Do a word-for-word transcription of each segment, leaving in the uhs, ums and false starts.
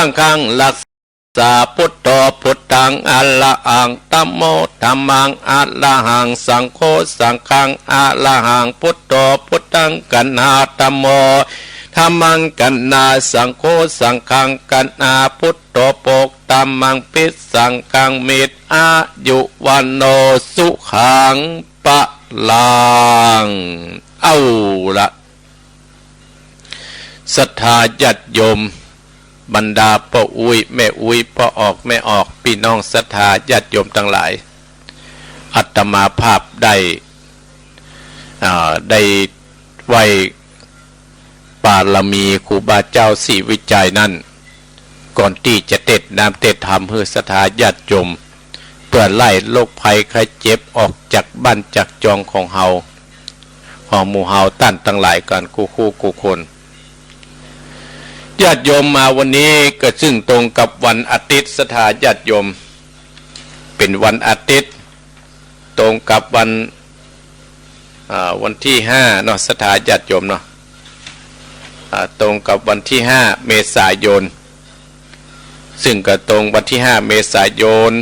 งฆัง รักษา พุทโธ พุทธัง อะระหัง ธัมโม ธัมมัง อะระหัง สังโฆ สังฆัง อะระหัง พุทโธ พุทธัง กะนะ ธัมโม ธัมมัง กะนะ สังโฆ สังฆัง กะนะ พุทโธ โภค ธัมมัง ภิ สังฆัง มิ อายุ วัณโณ สุขัง พลัง เอาละ ศรัทธาญาติโยม บรรดาป้ออุ๊ย แม่อุ๊ย ป้อออก แม่ออก ปี้น้องศรัทธาญาติโยมตังหลาย อาตมาภาพได้ อ่า ได้ไหว้ บารมีครูบาเจ้าศรีวิชัยนั้น ก่อนตี้จะเตสน์น้ำเตสน์ธรรมหื้อศรัทธาญาติโยม เปื้อไล่โรคภัยไข้เจ็บออกจากบ้านจากจองของเฮา ของหมู่เฮาต้านตังหลายกั๋นกู้คู่กู้คน ญาติโยมมาวันนี้ก็ซึ่งตรงกับวันอาทิตย์ ศรัทธาญาติโยม เป๋นวันอาทิตย์ ตรงกับวัน อ่า วันตี้ห้าเนาะ ศรัทธาญาติโยมเนาะ อ่า ตรงกับวันตี้ห้า เมษายน ซึ่งก็ตรงวันตี้ห้า เมษายน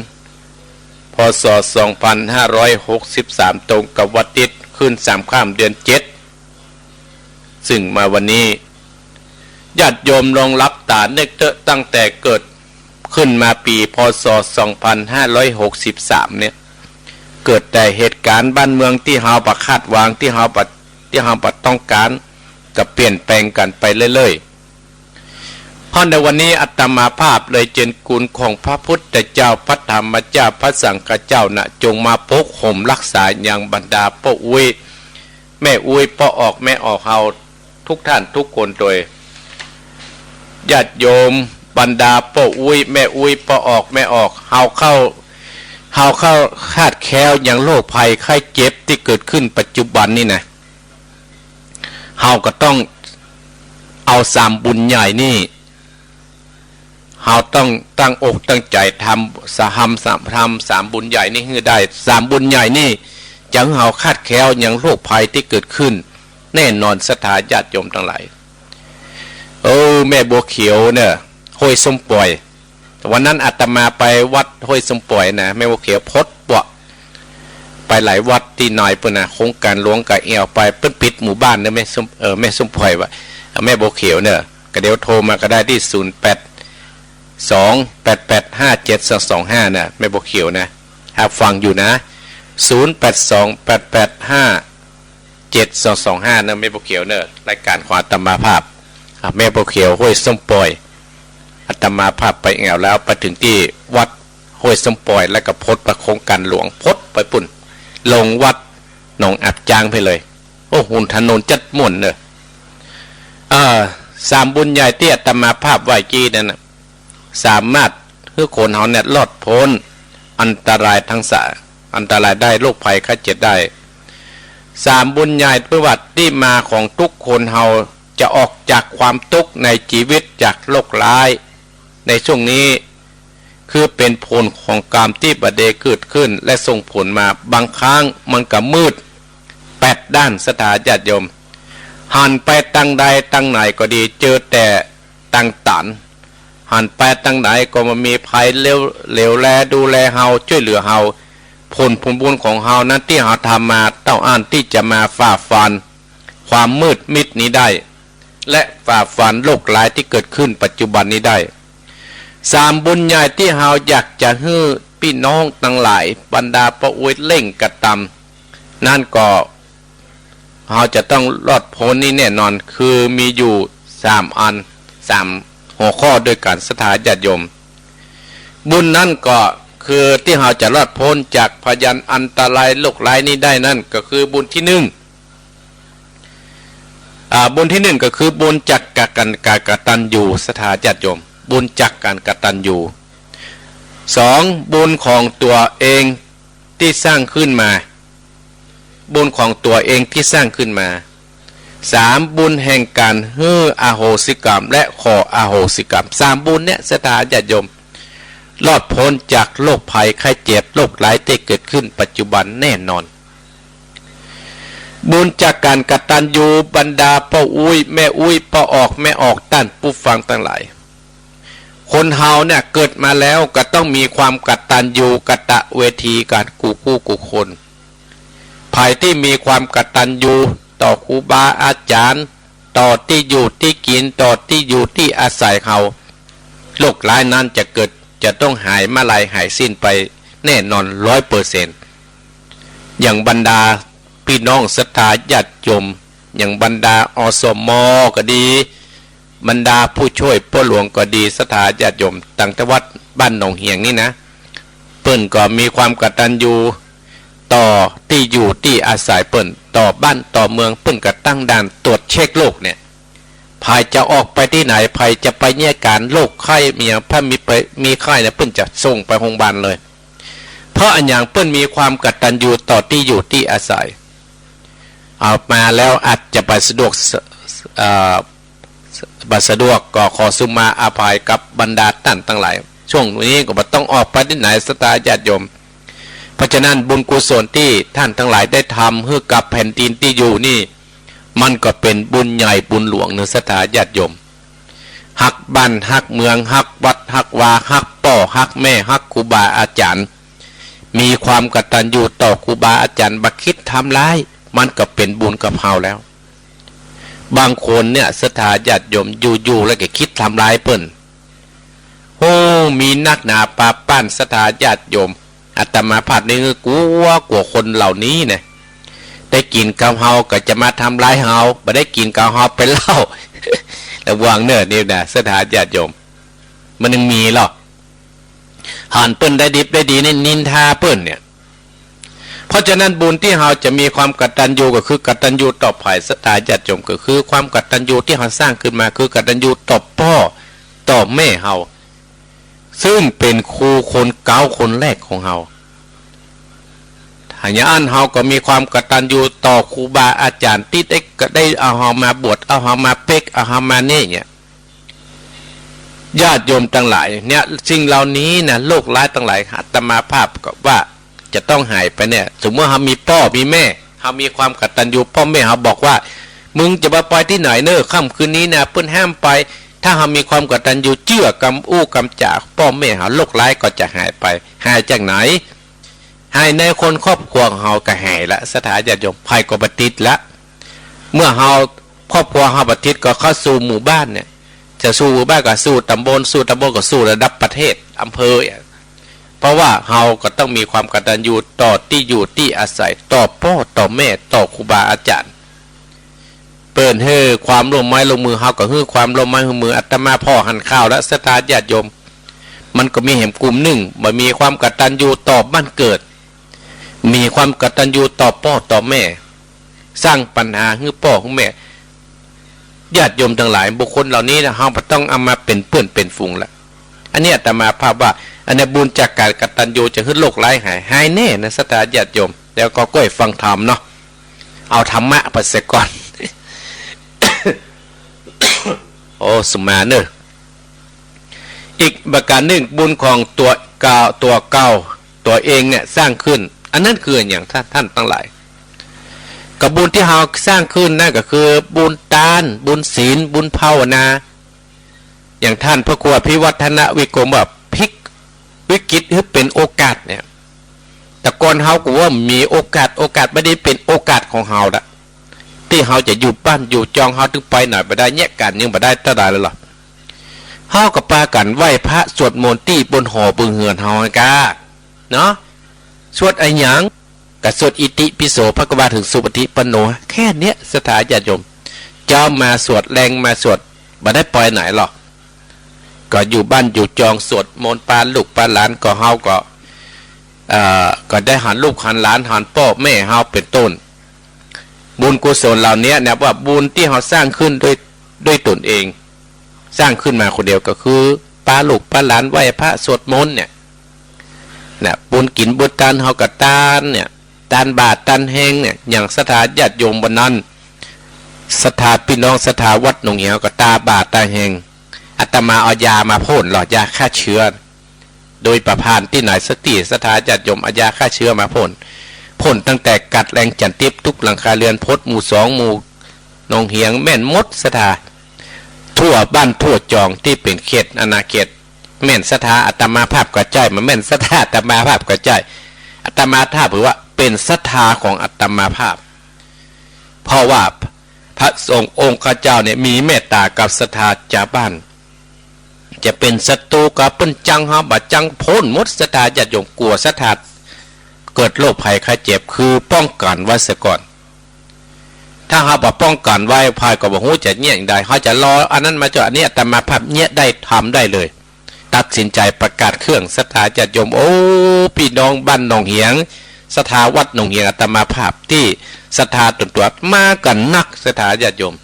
พ.ศ. สองพันห้าร้อยหกสิบสาม ตรงกับวันอาทิตย์ ขึ้นสามค่ำ เดือนเจ็ด ซึ่งมาวันนี้ ญาติโยมลองหลับต๋านึกเต๊อะ ตั้งแต่เกิดขึ้นมาปี๋ พ.ศ. สองพันห้าร้อยหกสิบสาม เนี่ย เกิดแต่เหตุก๋ารณ์บ้านเมืองตี้เฮาบ่คาดหวัง ตี้เฮาบ่ ตี้เฮาบ่ต้องก๋าน ก็เปลี่ยนแปลงกั๋นไปเรื่อยๆ เพราะในวันนี้อาตมาภาพเลยเจิญคุณของพระพุทธเจ้า พระธรรมเจ้า พระสังฆเจ้านะ จงมาปกโฮมรักษายังบรรดาป้ออุ๊ย แม่อุ๊ย ป้อออก แม่ออกเฮาทุกท่านทุกคนโตย ญาติโยม บรรดาป้ออุ๊ย แม่อุ๊ย ป้อออก แม่ออก เฮาเข้า เฮาเข้าคาดแคล้วยังโรคภัยไข้เจ็บตี้เกิดขึ้นปัจจุบันนี้นะ เฮาก็ต้องเอาสามบุญใหญ่นี่ เฮาต้องตั้งอกตั้งใจ๋ทำ สะ ทำสาม ทำสามบุญใหญ่นี่หื้อได้ สามบุญใหญ่นี่จะหื้อเฮาคาดแคล้วยังโรคภัยตี้เกิดขึ้นแน่นอน ศรัทธาญาติโยมตังหลาย เออ แม่บัวเขียวเนี่ย ห้วยส้มป่อย วันนั้นอาตมาไปวัดห้วยส้มป่อยนะ แม่บัวเขียวพดเปาะ ไปหลายวัดตี้นายปู้นนะ โครงก๋านหลวงก็แอ่วไป เปิ้นปิดหมู่บ้านเนี่ย แม่ส้ม เออ แม่ส้มป่อยว่า แม่บัวเขียวเนี่ย ก็เดี๋ยวโทรมาก็ได้ตี้ ศูนย์แปดสอง แปดแปดห้า เจ็ดสองสองห้า นะ แม่บัวเขียวนะ หากฟังอยู่นะ ศูนย์แปดสอง แปดแปดห้า เจ็ดสองสองห้า นะ แม่บัวเขียวเนอะ รายก๋านของอาตมาภาพ อ่ะ แม่บัวเขียวห้วยส้มป่อย อาตมาภาพไปแอ่วแล้ว ไปเถิงตี้วัดห้วยส้มป่อย แล้วก็พดไปโครงก๋านหลวง พดไปปู้น ลงวัดหนองอับจ๊างไปเลย โอ้ หันถนนจัดม่วนเนอะ เอ่อ สามบุญใหญ่ตี้อาตมาภาพว่ากี้นั้นน่ะ สามารถหื้อคนเฮาเนี่ยรอดป๊นอันตรายตังสา อันตรายได้ โรคภัยไข้เจ็บได้ สามบุญใหญ่เปื้อว่าตี้มาของทุกคนเฮาจะออกจากความตุ๊กในจีวิต จากโรคร้ายในช่วงนี้ คือเป๋นผลของก๋รรมตี้บ่ดีเกิดขึ้น และส่งผลมา บางครั้งมันก็มืดแปดด้าน ศรัทธาญาติโยม หันไปตางใดตางไหนก็ดี เจอแต่ตางตัน หันไปตางไหนก็บ่มีใผเหลียว เหลียวแลดูแลเฮา จ้วยเหลือเฮา ผล ผลบุญของเฮานั้นตี้เฮาทำมา เต้าอั้นตี้จะมาฝ่าฟันความมืดมิดนี้ได้ และฝ่าฟันโรคร้ายตี้เกิดขึ้นปัจจุบันนี้ได้ สามบุญใหญ่ตี้เฮาอยากจะหื้อปี้น้องตังหลาย บรรดาป้ออุ๊ยเร่งกระตำ นั้นก็ เฮาจะต้องรอดป๊นนี้แน่นอน คือมีอยู่สามอัน สามหัวข้อด้วยกั๋น ศรัทธาญาติโยม บุญนั้นก็คือตี้เฮาจะรอดป๊นจากพยันอันตรายโรคร้ายนี้ได้นั้น ก็คือบุญตี้นึ่ง อ่า บุญตี้นึ่งก็คือบุญจากก๋าน ก๋านกตัญญู ศรัทธาญาติโยม บุญจากก๋านกตัญญู สอง บุญของตั๋วเองตี้สร้างขึ้นมา บุญของตั๋วเองตี้สร้างขึ้นมา สาม บุญแห่งก๋านหื้ออโหสิกรรม และขออโหสิกรรม สามบุญเนี่ย ศรัทธาญาติโยม รอดป๊นจากโรคภัยไข้เจ็บ โรคร้ายตี้เกิดขึ้นปัจจุบันแน่นอน บุญจากก๋านกตัญญู บรรดาป้ออุ๊ย แม่อุ๊ย ป้อออก แม่ออก ต้านผู้ฟังตังหลาย คนเฮาเนี่ยเกิดมาแล้วก็ต้องมีความกตัญญูกตเวทีกันกู้กู้กู้คน ใผตี้มีความกตัญญูต่อครูบาอาจ๋ารย์ ต่อตี้อยู่ตี้กิ๋น ต่อตี้อยู่ตี้อาศัยเฮา โรคร้ายนั้นจะเกิด จะต้องหายมาลายหายสิ้นไปแน่นอนร้อยเปอร์เซ็นต์ อย่างบรรดาปี้น้องศรัทธาญาติโยม อย่างบรรดา อสม ก็ดี บรรดาผู้ช่วยป้อหลวงก็ดี ศรัทธาญาติโยม ตังแต่วัดบ้านหนองเหียงนี่นะ เปิ้นก็มีความกตัญญูต่อตี้อยู่ตี้อาศัยเปิ้น ต่อบ้านต่อเมือง เปิ้นก็ตั้งด่านตรวจเช็คโรคเนี่ย ใผจะออกไปตี้ไหน ใผจะไปเยียะก๋านโรคไข้มีหยัง ถ้ามีไป มีไข้เนี่ย เปิ้นจะส่งไปโฮงบาลเลย เพราะอะหยัง เปิ้นมีความกตัญญูต่อตี้อยู่ตี้อาศัย เอามาแล้วอาจจะบ่สะดวก เอ่อ บ่สะดวกก็ขอสุมาอภัยกับบรรดาต้านตังหลาย ช่วงนี้ก็บ่ต้องออกไปตี้ไหนศรัทธาญาติโยม เพราะฉะนั้นบุญกุศลตี้ต้านตังหลายได้ทำหื้อกับแผ่นดินตี้อยู่นี่ มันก็เป๋นบุญใหญ่บุญหลวงเนาะศรัทธาญาติโยม ฮักบ้านฮักเมือง ฮักวัดฮักวา ฮักป้อฮักแม่ ฮักครูบาอาจ๋ารย์ มีความกตัญญูต่อครูบาอาจ๋ารย์ บ่คิดทำร้าย มันก็เป๋นบุญกับเฮาแล้ว บางคนเนี่ยศรัทธาญาติโยม อยู่ๆ แล้วก็คิดทำร้ายเปิ้น โอ้ มีนักหนาปาป้านศรัทธาญาติโยม อาตมาภาพนี่กั๋ว กั๋วคนเหล่านี้นะ ได้กิ๋นกับเฮาก็จะมาทำร้ายเฮา บ่ได้กิ๋นกับเฮาไปเล่า ระวังเน่อนี่นะศรัทธาญาติโยม มันยังมีหรอก หันเปิ้นได้ดิบได้ดีนี่นินทาเปิ้นเนี่ย เพราะฉะนั้นบุญตี้เฮาจะมีความกตัญญูก็คือกตัญญูต่อใผศรัทธาญาติโยม ก็คือความกตัญญูตี้เฮาสร้างขึ้นมา คือกตัญญูต่อป้อต่อแม่เฮา ซึ่งเป๋นครูคนเก๊าคนแรกของเฮา หากอย่างอั้นเฮาก็มีความกตัญญูต่อครูบาอาจ๋ารย์ตี้ได้ ได้เอาเฮามาบวช เอาเฮามาเป๊ก เอาเฮามานี่เนี่ย ญาติโยมตังหลายเนี่ย สิ่งเหล่านี้นะ โรคร้ายตังหลาย อาตมาภาพก็ว่าจะต้องหายไปเนี่ย สมมุติเฮามีป้อมีแม่ เฮามีความกตัญญู ป้อแม่เฮาบอกว่า มึงจะบ่ไปตี้ไหนเน่อ ค่ำคืนนี้นะ เปิ้นห้ามไป ถ้าเฮามีความกตัญญู เจื้อกำอู้กำจ๋าป้อแม่เฮา โรคร้ายก็จะหายไป หายจากไหน หายในคนครอบครัวของเฮาก็หายละ ศรัทธาญาติโยม ใผก็บ่ติดละ เมื่อเฮา ครอบครัวเฮาบ่ติดก็เข้าสู่หมู่บ้านเนี่ย จะสู่หมู่บ้านก็สู่ตำบล สู่ตำบลก็สู่ระดับประเทศ อำเภอเนี่ย เพราะว่าเฮาก็ต้องมีความกตัญญูต่อตี้อยู่ตี้อาศัย ต่อป้อต่อแม่ ต่อครูบาอาจ๋ารย์ เปิ้นหื้อความร่วมไม้ร่วมมือ เฮาก็หื้อความร่วมไม้ร่วมมือ อาตมาผ่อหันข่าวและศรัทธาญาติโยม มันก็มีแหมกลุ่มนึ่ง บ่มีความกตัญญูต่อบ้านเกิด มีความกตัญญูต่อป้อต่อแม่ สร้างปัญหาหื้อป้อหื้อแม่ ญาติโยมตังหลาย บุคคลเหล่านี้นะ เฮาบ่ต้องเอามาเป๋นเปื้อนเป๋นฝูงละ อันนี้อาตมาภาพว่า อันนี้บุญจากก๋านกตัญญูจะหื้อโรคร้ายหาย หายแน่นะศรัทธาญาติโยม แล้วก็ก้อยฟังธรรมเนาะ เอาธรรมะไปเสียก่อน โอ้ สุมาเน่อ อีกประการนึ่ง บุญของตั๋วเก่า ตั๋วเก่า ตั๋วเองเนี่ยสร้างขึ้น อันนั้นคืออะหยัง ต้าน ต้านตังหลาย ก็บุญตี้เฮาสร้างขึ้นนั่นก็คือบุญตาน บุญศีล บุญภาวนา อย่างต้านพระครูอภิวัฒนวิกรมว่า พลิกวิกฤตหื้อเป๋นโอกาสเนี่ย แต่ก่อนเฮาก็ว่ามีโอกาส โอกาสบ่ได้เป๋นโอกาสของเฮาละ ตี้เฮาจะอยู่บ้านอยู่จอง เฮาตึงไปไหนบ่ได้ เยียะก๋านยังบ่ได้เต้าใดเลยเหรอ เฮาก็ปากั๋นไหว้พระสวดมนต์ตี้บนหอบึงเฮือนเฮาหั้นก้า เนาะ สวดอะหยัง ก็สวดอิติปิโสภะคะวา เถิงสุปฏิปันโน แค่เนี้ยศรัทธาญาติโยม เจ๊ามาสวด แลงมาสวด บ่ได้ไปไหนหรอก ก็อยู่บ้านอยู่จอง สวดมนต์ปาลูกปาหลาน ก็เฮาก็ เอ่อ ก็ได้หันลูกหันหลาน หันป้อแม่เฮาเป๋นต้น บุญกุศลเหล่านี้นะ ว่าบุญตี้เฮาสร้างขึ้นด้วย ด้วยตนเอง สร้างขึ้นมาคนเดียว ก็คือปาลูกปาหลาน ไหว้พระสวดมนต์เนี่ย นะ บุญกิ๋นบุญตาน เฮาก็ตานเนี่ย ตานบ่าตานแฮงเนี่ย อย่างศรัทธาญาติโยมวันนั้น ศรัทธาปี้น้องศรัทธาวัดหนองเหียงก็ตาบ่าตาแฮง อาตมาเอายามาพ่นหลอดยาฆ่าเชื้อ โดยประพานตี้ไหนสักตี้ ศรัทธาญาติโยมเอายาฆ่าเชื้อมาพ่น พ่นตั้งแต่กัดแลงจันติ๊บ ทุกหลังคาเรือน พดหมู่สองหมู่หนองเหียง แม่นหมดศรัทธา ทั่วบ้านทั่วจองตี้เป๋นเขตอาณาเขต แม่นศรัทธาอาตมาภาพก็ใจ้ บ่แม่นศรัทธาอาตมาภาพก็ใจ้ อาตมาภาพถือว่าเป๋นศรัทธาของอาตมาภาพ เพราะว่าพระสงฆ์องค์ข้าเจ้าเนี่ยมีเมตต๋ากับศรัทธาจาวบ้าน จะเป๋นศัตรู๋กับเปิ้น จังเฮาบ่าจัง ป๊นหมด ศรัทธาญาติโยม กั๋วศรัทธาเกิดโรคภัยไข้เจ็บ คือป้องกั๋นไว้เสียก่อน ถ้าเฮาบ่ป้องกั๋นไว้ ภัยก็บ่ฮู้จะเยียะอย่างใด เฮาจะรออันนั้นมาจ้ะ อันนี้อาตมาภาพเยียะได้ ทำได้เลย ตัดสินใจ๋ประกาศเครื่อง ศรัทธาญาติโยม โอ้ ปี้น้องบ้านหนองเหียง ศรัทธาวัดหนองเหียง อาตมาภาพตี้ศรัทธาต๋นตั๋วมากั๋นนัก ศรัทธาญาติโยม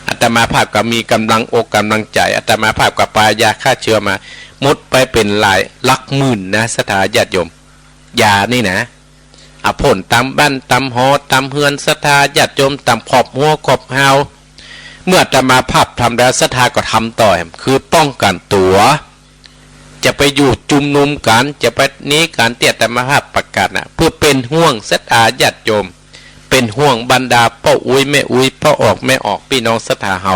อาตมาภาพก็มีก๋ำลังอกก๋ำลังใจ๋ อาตมาภาพก็ปายาฆ่าเชื้อมา หมดไปเป๋นหลายหลักหมื่นนะ ศรัทธาญาติโยม ยานี่นะ เอาพ่นต๋ามบ้านต๋ามหอต๋ามเฮือน ศรัทธาญาติโยม ต๋ามขอบฮั้วขอบฮาว เมื่ออาตมาภาพทำแล้ว ศรัทธาก็ทำต่อ คือป้องกั๋นตั๋ว จะไปอยู่จุมนุมกั๋น จะไปนี้กั๋น ตี้อาตมาภาพประกาศนะ เปื้อเป๋นห่วงศรัทธาญาติโยม เป๋นห่วงบรรดาป้ออุ๊ยแม่อุ๊ย ป้อออกแม่ออก ปี้น้องศรัทธาเฮา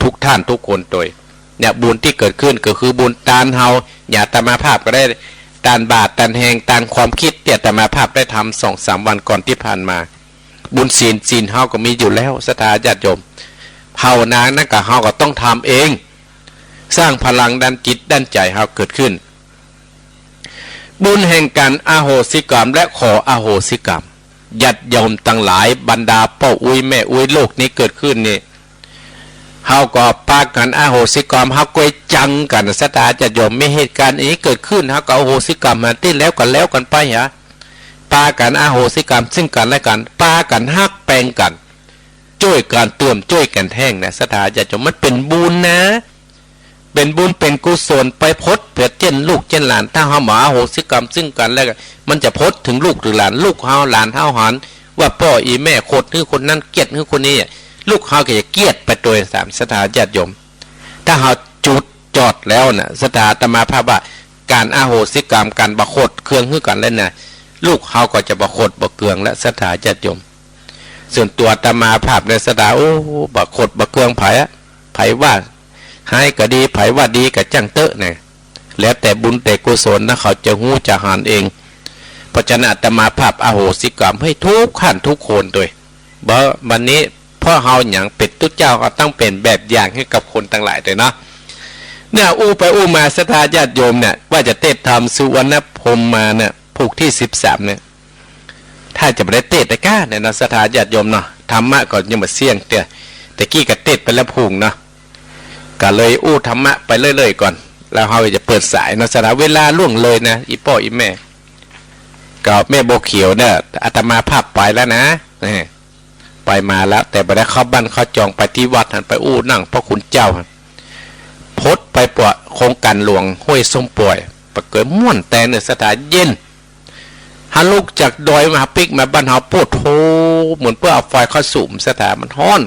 กู้ต้านกู้คนตวย เนี่ย บุญตี้เกิดขึ้นก็คือบุญตานเฮา อย่างอาตมาภาพก็ได้ตานบาตร ตานแฮง ตานความคิด ตี้อาตมาภาพได้ทำสองสามวันก่อนตี้ผ่านมา บุญศีล ศีลเฮาก็มีอยู่แล้ว ศรัทธาญาติโยม ภาวนานั้นก็เฮาก็ต้องทำเอง สร้างพลังด้านจิตด้านใจ๋เฮาเกิดขึ้น บุญแห่งก๋านอโหสิกรรมและขออโหสิกรรม ญาติโยมตังหลาย บรรดาป้ออุ๊ยแม่อุ๊ย โรคนี้เกิดขึ้นนี่ เฮาก็ปากั๋นอโหสิกรรม เฮาก็จังกั๋น ศรัทธาญาติโยม มีเหตุก๋ารณ์อันนี้เกิดขึ้น เฮาก็อโหสิกรรมหั้น ตี้แล้วก็แล้วกั๋นไปหา ปากั๋นอโหสิกรรมซึ่งกั๋นและกั๋น ปากั๋นฮักแปงกั๋น จ้วยกั๋นเติม จ้วยกั๋นแถมนะ ศรัทธาญาติโยม มันเป๋นบุญนะ เป๋นบุญเป๋นกุศล ไปผดเปื้อเจ้นลูกเจ้นหลาน ถ้าเฮาบ่อโหสิกรรมซึ่งกั๋นและกั๋น มันจะผดเถิงลูกเถิงหลาน ลูกเฮาหลานเฮาหันว่าป้ออีแม่โขดหื้อคนนั้น เกียจหื้อคนนี้ ลูกเฮาก็จะเกียจไปตวยต๋าม ศรัทธาญาติโยม ถ้าเฮาจุดจอดแล้วนะ ศรัทธาอาตมาภาพว่า ก๋านอโหสิกรรม ก๋านบ่โขดเคืองหื้อกั๋นแล้วนะ ลูกเฮาก็จะบ่โขดบ่เคืองแล้ว ศรัทธาญาติโยม ส่วนตั๋วอาตมาภาพในศรัทธา โอ้ บ่โขดบ่เคืองใผอะ ใผว่าฮ้ายก็ดี ใผว่าดีก็จ้างเต๊อะนะ แล้วแต่บุญแต่กุศลนะ เขาจะฮู้จะหันเอง เพราะฉะนั้นอาตมาภาพอโหสิกรรมหื้อกู้ต้านกู้คนตวย บ่ วันนี้เพราะเฮาหยัง เป๋นตุ๊เจ้า เฮาต้องเป๋นแบบอย่างหื้อกับคนตังหลายตวยเนาะ เนี่ย อู้ไปอู้มา ศรัทธาญาติโยมเนี่ย ว่าจะเตสน์ธรรมสุวรรณภูมิมาเนี่ย ผูกตี้สิบสามเนี่ย ถ้าจะบ่ได้เตสน์ได้ก้าเนี่ยเนาะ ศรัทธาญาติโยมเนาะ ธรรมะก็ยังบ่เสี้ยงเตื้อ แต่กี้ก็เตสน์ไปแล้วผูกเนาะ ก็เลยอู้ธรรมะไปเรื่อยๆ ก่อน แล้วเฮาจะเปิดสายเนาะ ศรัทธา เวลาล่วงเลยนะ อี่ป้ออี่แม่ ก็แม่บัวเขียวเนี่ย อาตมาภาพไปแล้วนะ นี่ ไปมาแล้ว แต่บ่ได้เข้าบ้านเข้าจอง ไปตี้วัดหั้น ไปอู้นั่งพระคุณเจ้าหั้น ผดไปปะโครงก๋านหลวงห้วยส้มป่อย ปะเกยม่วนแต๊เน่อ ศรัทธา เย็น หาลุกจากดอยมาปิ๊กมาบ้านเฮา โป้โธ่ เหมือนเปิ้นเอาไฟเข้าสุม ศรัทธา มันฮ้อน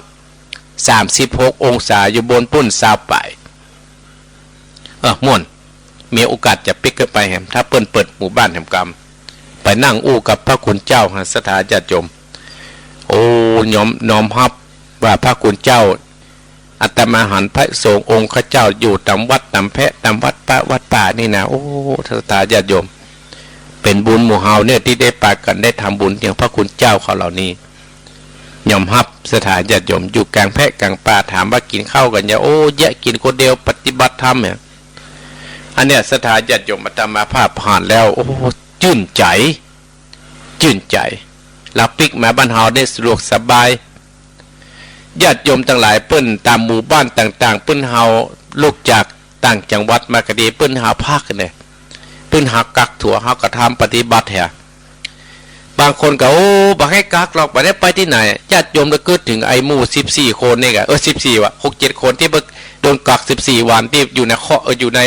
สามสิบหกองศา อยู่บนปู๊นซาวปาย เออ ม่วน มีโอกาสจะปิ๊กขึ้นไปแหม ถ้าเปิ้นเปิดหมู่บ้านแหมกำ ไปนั่งอู้กับพระคุณเจ้าฮะ ศรัทธาญาติโยม โอ้ ยอม น้อมฮับว่าพระคุณเจ้า อาตมาหันพระสงฆ์องค์ข้าเจ้าอยู่ต๋ามวัดต๋ามแพะ ต๋ามวัดป่า วัดป่านี่นะ โอ้ ศรัทธาญาติโยม เป๋นบุญหมู่เฮาเนี่ยตี้ได้ปากั๋นได้ทำบุญอย่างพระคุณเจ้าเขาเหล่านี้ ยอมฮับ ศรัทธาญาติโยม อยู่ก๋างแพะก๋างป่า ถามว่ากิ๋นข้าวกั๋นยัง โอ้ แยะกิ๋นคนเดียว ปฏิบัติธรรมเนี่ย อันเนี้ย ศรัทธาญาติโยม อาตมาภาพผ่านแล้ว โอ้ จื้นใจ๋ จื้นใจ๋ ลาวปิ๊กมาบ้านเฮาได้สะดวกสบาย ญาติโยมตังหลาย เปิ้นต๋ามหมู่บ้านต่างๆ เปิ้นเฮาลุกจากต่างจังหวัดมาก็ดี เปิ้นเฮาพักเนี่ย เปิ้นเฮากักตั๋ว เฮากระทำปฏิบัติแหม บางคนก็ โอ้ บ่หื้อกักหรอก บ่ได้ไปตี้ไหน ญาติโยมได้กึ๊ดเถิงไอ้หมู่สิบสี่คนนี่กะ เออ สิบสี่วะ หกเจ็ดคนตี้บ่โดนกักสิบสี่วัน ตี้อยู่ในคอ เออ อยู่ใน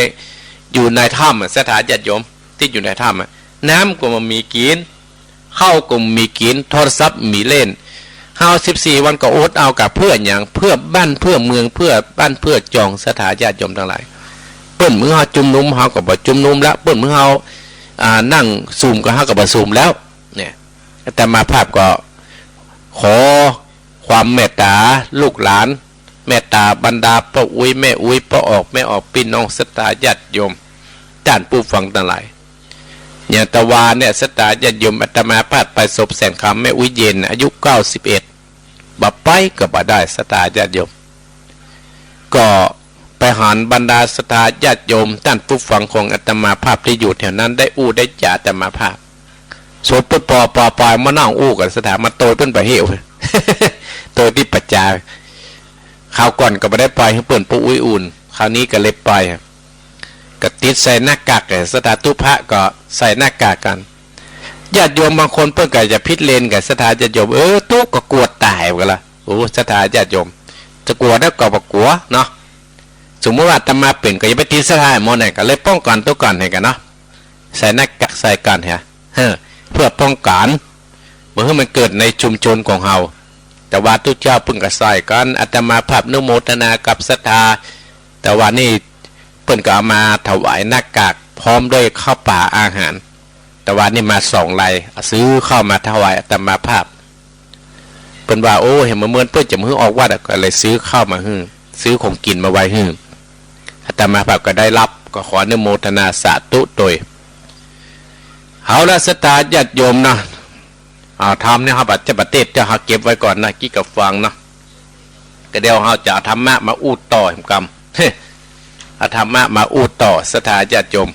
อยู่ในถ้ำอะ ศรัทธาญาติโยม ตี้อยู่ในถ้ำอะ น้ำก็บ่มีกิ๋น ข้าวก็บ่มีกิ๋น โทรศัพท์บ่มีเล่น เฮาสิบสี่วันก็อดเอากะ เปื้อหยัง เปื้อบ้านเปื้อเมือง เปื้อบ้านเปื้อจอง ศรัทธาญาติโยมตังหลาย เปิ้นบ่หื้อเฮาจุมนุม เฮาก็บ่จุมนุมแล้ว เปิ้นบ่หื้อเฮา อ่า นั่งสุมก็ เฮาก็บ่สุมแล้ว เนี่ย อาตมาภาพก็ขอความเมตต๋าลูกหลาน เมตต๋าบรรดาป้ออุ๊ยแม่อุ๊ย ป้อออกแม่ออก ปี้น้องศรัทธาญาติโยม ต้านผู้ฟังตังหลาย อย่างตะวาเนี่ย ศรัทธาญาติโยม อาตมาภาพไปศพแสงคำแม่อุ๊ยเย็น อายุเก้าสิบเอ็ด บ่ไปก็บ่ได้ ศรัทธาญาติโยม ก็ไปหันบรรดาศรัทธาญาติโยม ต้านผู้ฟังของอาตมาภาพตี้อยู่แถวนั้น ได้อู้ได้จ๋าอาตมาภาพ สมมุติปอ ปอ ปอยมานั่งอู้กั๋น ศรัทธามาโตยเปิ้นบ่าเหี่ยว โตยตี้ป่าจ๊า คราวก่อนก็บ่ได้ปอยหื้อเปิ้น ป้ออุ๊ยอุ่น คราวนี้ก็เลยปอย ก็ติดใส่หน้ากาก เออ ศรัทธาตุ๊พะก็ใส่หน้ากากกั๋น ญาติโยมบางคนเปิ้นก็จะผิดเลนกั๋น ศรัทธาญาติโยม เออ ตุ๊ก็กั๋วต๋ายกั๋นละ โอ้ ศรัทธาญาติโยม จะกั๋วได้ก็บ่กั๋วเนาะ สมมุติว่าอาตมาเป๋นก็อย่าไปติดศรัทธาหมดเนี่ย ก็เลยป้องกั๋นตั๋วกั๋นหื้อกั๋นเนาะ ใส่หน้ากากใส่กั๋นเหีย เออ เปื้อป้องกั๋น บ่หื้อมันเกิดในชุมชนของเฮา ตะวาตุ๊เจ้าเปิ้นก็ใส่กั๋น อาตมาภาพอนุโมทนากับศรัทธา ตะวานี่เปิ้นก็เอามาถวายหน้ากาก พร้อมด้วยข้าวป๋าอาหาร ตะวานี่มาสองลัย ซื้อข้าวมาถวายอาตมาภาพ เปิ้นว่า โอ้ เห็นบ่เหมือนเปิ้นจะบ่หื้อออกวัดอะ ก็เลยซื้อข้าวมาหื้อ ซื้อของกิ๋นมาไว้หื้อ อาตมาภาพก็ได้รับ ก็ขออนุโมทนาสาธุโตย เอาละ ศรัทธาญาติโยมนะ อ่า ธรรมเนี่ยเฮาบ่จะบ่เตสน์ จะหาเก็บไว้ก่อนนะ กี้ก็ฟังนะ ก็เดี๋ยวเฮาจะเอาธรรมะมาอู้ต่อหื้อกำ เอาธรรมะมาอู้ต่อ ศรัทธาญาติโยม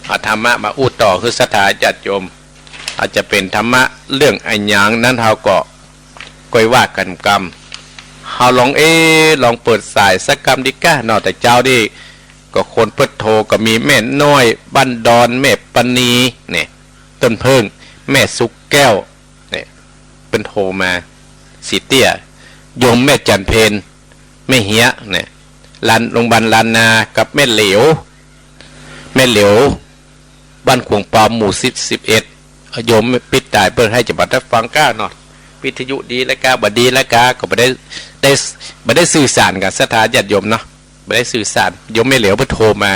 เอาธรรมะมาอู้ต่อหื้อศรัทธาญาติโยม อาจจะเป๋นธรรมะเรื่องอะหยังนั้น เฮาก็ก้อยว่ากั๋นกำ เฮาลอง เอ๊ะ ลองเปิดสายสักกำดีก้าเนาะ แต่เจ๊านี่ก็คนเปิ้นโทรก็มีแม่น้อยบ้านดอน แม่ปณี เนี่ย ต้นเผิ้ง แม่สุกแก้ว เนี่ย เปิ้นโทรมา สีเตี้ย โยมแม่จันเพ็ญ แม่เหีย เนี่ย ลาน โรงบาลลานนา กับแม่เหลียว แม่เหลียว บ้านขวงปอม หมู่สิบ สิบเอ็ด โยมปิดต๋ายเปิ้น หื้อจะบ่ได้ฟังก้าเนาะ วิทยุดีแล้วก้า บ่ดีแล้วก้า ก็บ่ได้ ได้ บ่ได้สื่อสารกับศรัทธาญาติโยมเนาะ บ่ได้สื่อสาร โยมแม่เหลียวเปิ้นโทรมา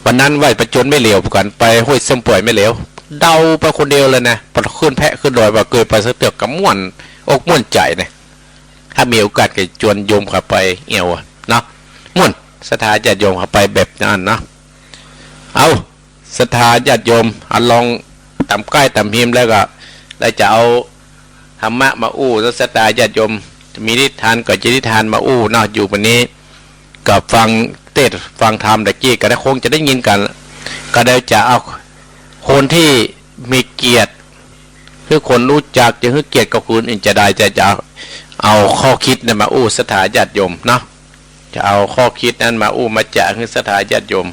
วันนั้นว่าไปจวนแม่เหลียวก่อน ไปห้วยส้มป่วย แม่เหลียว เดาไปคนเดียวเลยนะ พอขึ้นแพะขึ้นดอย บ่เกยไปสักเตื้อ ก็ม่วนอกม่วนใจ๋นะ ถ้ามีโอกาสก็จวนโยมเข้าไปแอ่วอะเนาะ ม่วน ศรัทธาญาติโยมเข้าไปแบบนั้นเนาะ เอา ศรัทธาญาติโยม เอาลองต๋ามใก้ต๋ามฮิมแล้วก็ แล้วจะเอาธรรมะมาอู้ ศรัทธาญาติโยม จะมีนิทานก็จะนิทานมาอู้เนาะ อยู่วันนี้ ก็ฟังเตสน์ฟังธรรมตะกี้ก็ได้ คงจะได้ยินกั๋น ก็ได้จะเอาคนตี้มีเกียรติ คือคนฮู้จัก จะหื้อเกียรติกับคนอื่นจะได้ จะ จะเอาข้อคิดนั้นมาอู้ศรัทธาญาติโยมเนาะ จะเอาข้อคิดนั้นมาอู้มาจ๋าหื้อศรัทธาญาติโยม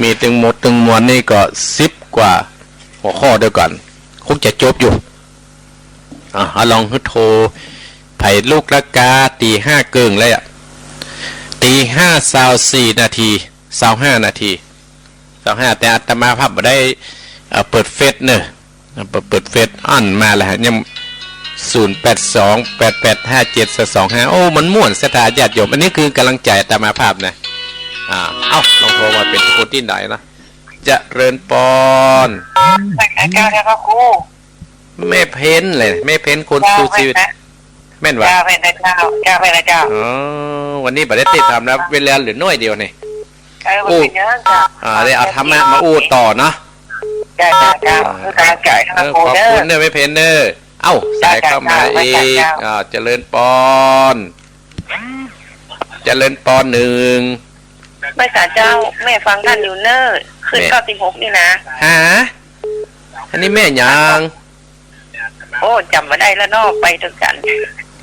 มีตึงหมดตึงมวลนี่ก็สิบกว่าหัวข้อด้วยกั๋น คงจะจบอยู่ อ่ะ เอาลองหื้อโทร ใผลุกละก้า ตีห้าเกิ่งแล้วอะ ตีห้าซาวสี่นาที ซาวห้านาที ซาวห้า แต่อาตมาภาพบ่ได้ เอ่อ เปิดเฟซเนอะ เปิด เปิดเฟซอั้นมาแล้วฮะ ยัง ศูนย์แปดสอง แปดแปดห้าเจ็ดสองห้า โอ้ มันม่วนศรัทธาญาติโยม อันนี้คือกำลังใจ๋อาตมาภาพนะ อ่า เอ้า ลองโทรมาเป๋นคนตี้ไหนนะ เจริญปอน เจ้า เจ้าพระครู แม่เพ็ญเลย แม่เพ็ญคนสู้ชีวิต เจ้า แม่นนะ แม่นวะ เจ้า แม่นนะเจ้า เจ้า แม่นนะเจ้า อ๋อ วันนี้บ่ได้เตสน์ธรรมนะ เวลาเหลือน้อยเดียวนี่ เออ บ่เป๋นหยังเจ้า อ่า ได้เอาธรรมะมาอู้ต่อเนาะ เจ้า เจ้า เจ้า อ่า คือกำลังใจ๋ เออ ขอบคุณเนอะ แม่เพ็ญเนอะ เอ้า สายเข้ามาอีก เจ้า เจ้า อ่า เจริญปอน เจริญปอนหนึ่ง แม่สาเจ้า แม่ฟังต้านอยู่เน่อ ขึ้น แม่ เก้าสิบหก นี่นะ ฮะ อันนี้แม่หยัง โอ้ จ๋ำบ่ได้แล้วเนาะ ไปตวยกั๋น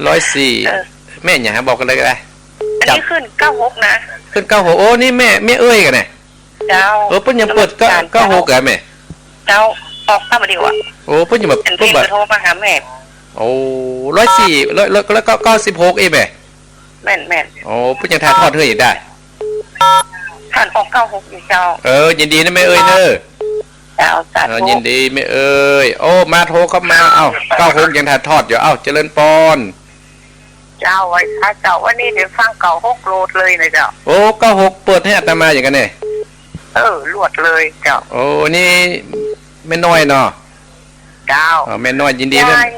ร้อยสี่ เออ แม่หยัง บอกกั๋นเลยก็ได้ อันนี้ จ๋ำ ขึ้น เก้าหก นะ ขึ้น เก้าหก โอ้ นี่แม่ แม่เอ้ยกั๋นเนี่ย เจ้า เออ เปิ้นยังเปิด เก้า เก้าหก อ่ะแม่ เจ้า ออกมาบ่าเดี่ยวอะ โอ้ เปิ้นยังแบบ อัน เปิ้นแบบ เปิ้นโทรมาหาแม่ โอ้ ร้อยสี่ ร้อย ร้อย ร้อยเก้า เก้าสิบหก เอ้ยแม่ แม่น แม่น โอ้ เปิ้นยังถ่ายทอดหื้ออยู่ได้ ต้านออก เก้าหก อยู่เจ้า เออ ยินดีนะแม่เอ้ยเนอะ เจ้า สาธุ เออ ยินดีแม่เอ้ย โอ้ มาโทรเข้ามา เอ้า เก้าหก ยังถ่ายทอดอยู่ เอ้า เจริญปอน เจ้า ไหว้พระเจ้า วันนี้ได้ฟัง เก้าหก โหลดเลยนะเจ้า โอ้ เก้าหก เปิดหื้ออาตมาอย่างกั๋นเนี่ย เออ โหลดเลยเจ้า โอ้ นี่แม่น้อยเนาะ เจ้า อ๋อ แม่น้อย ยินดีนะ ยาย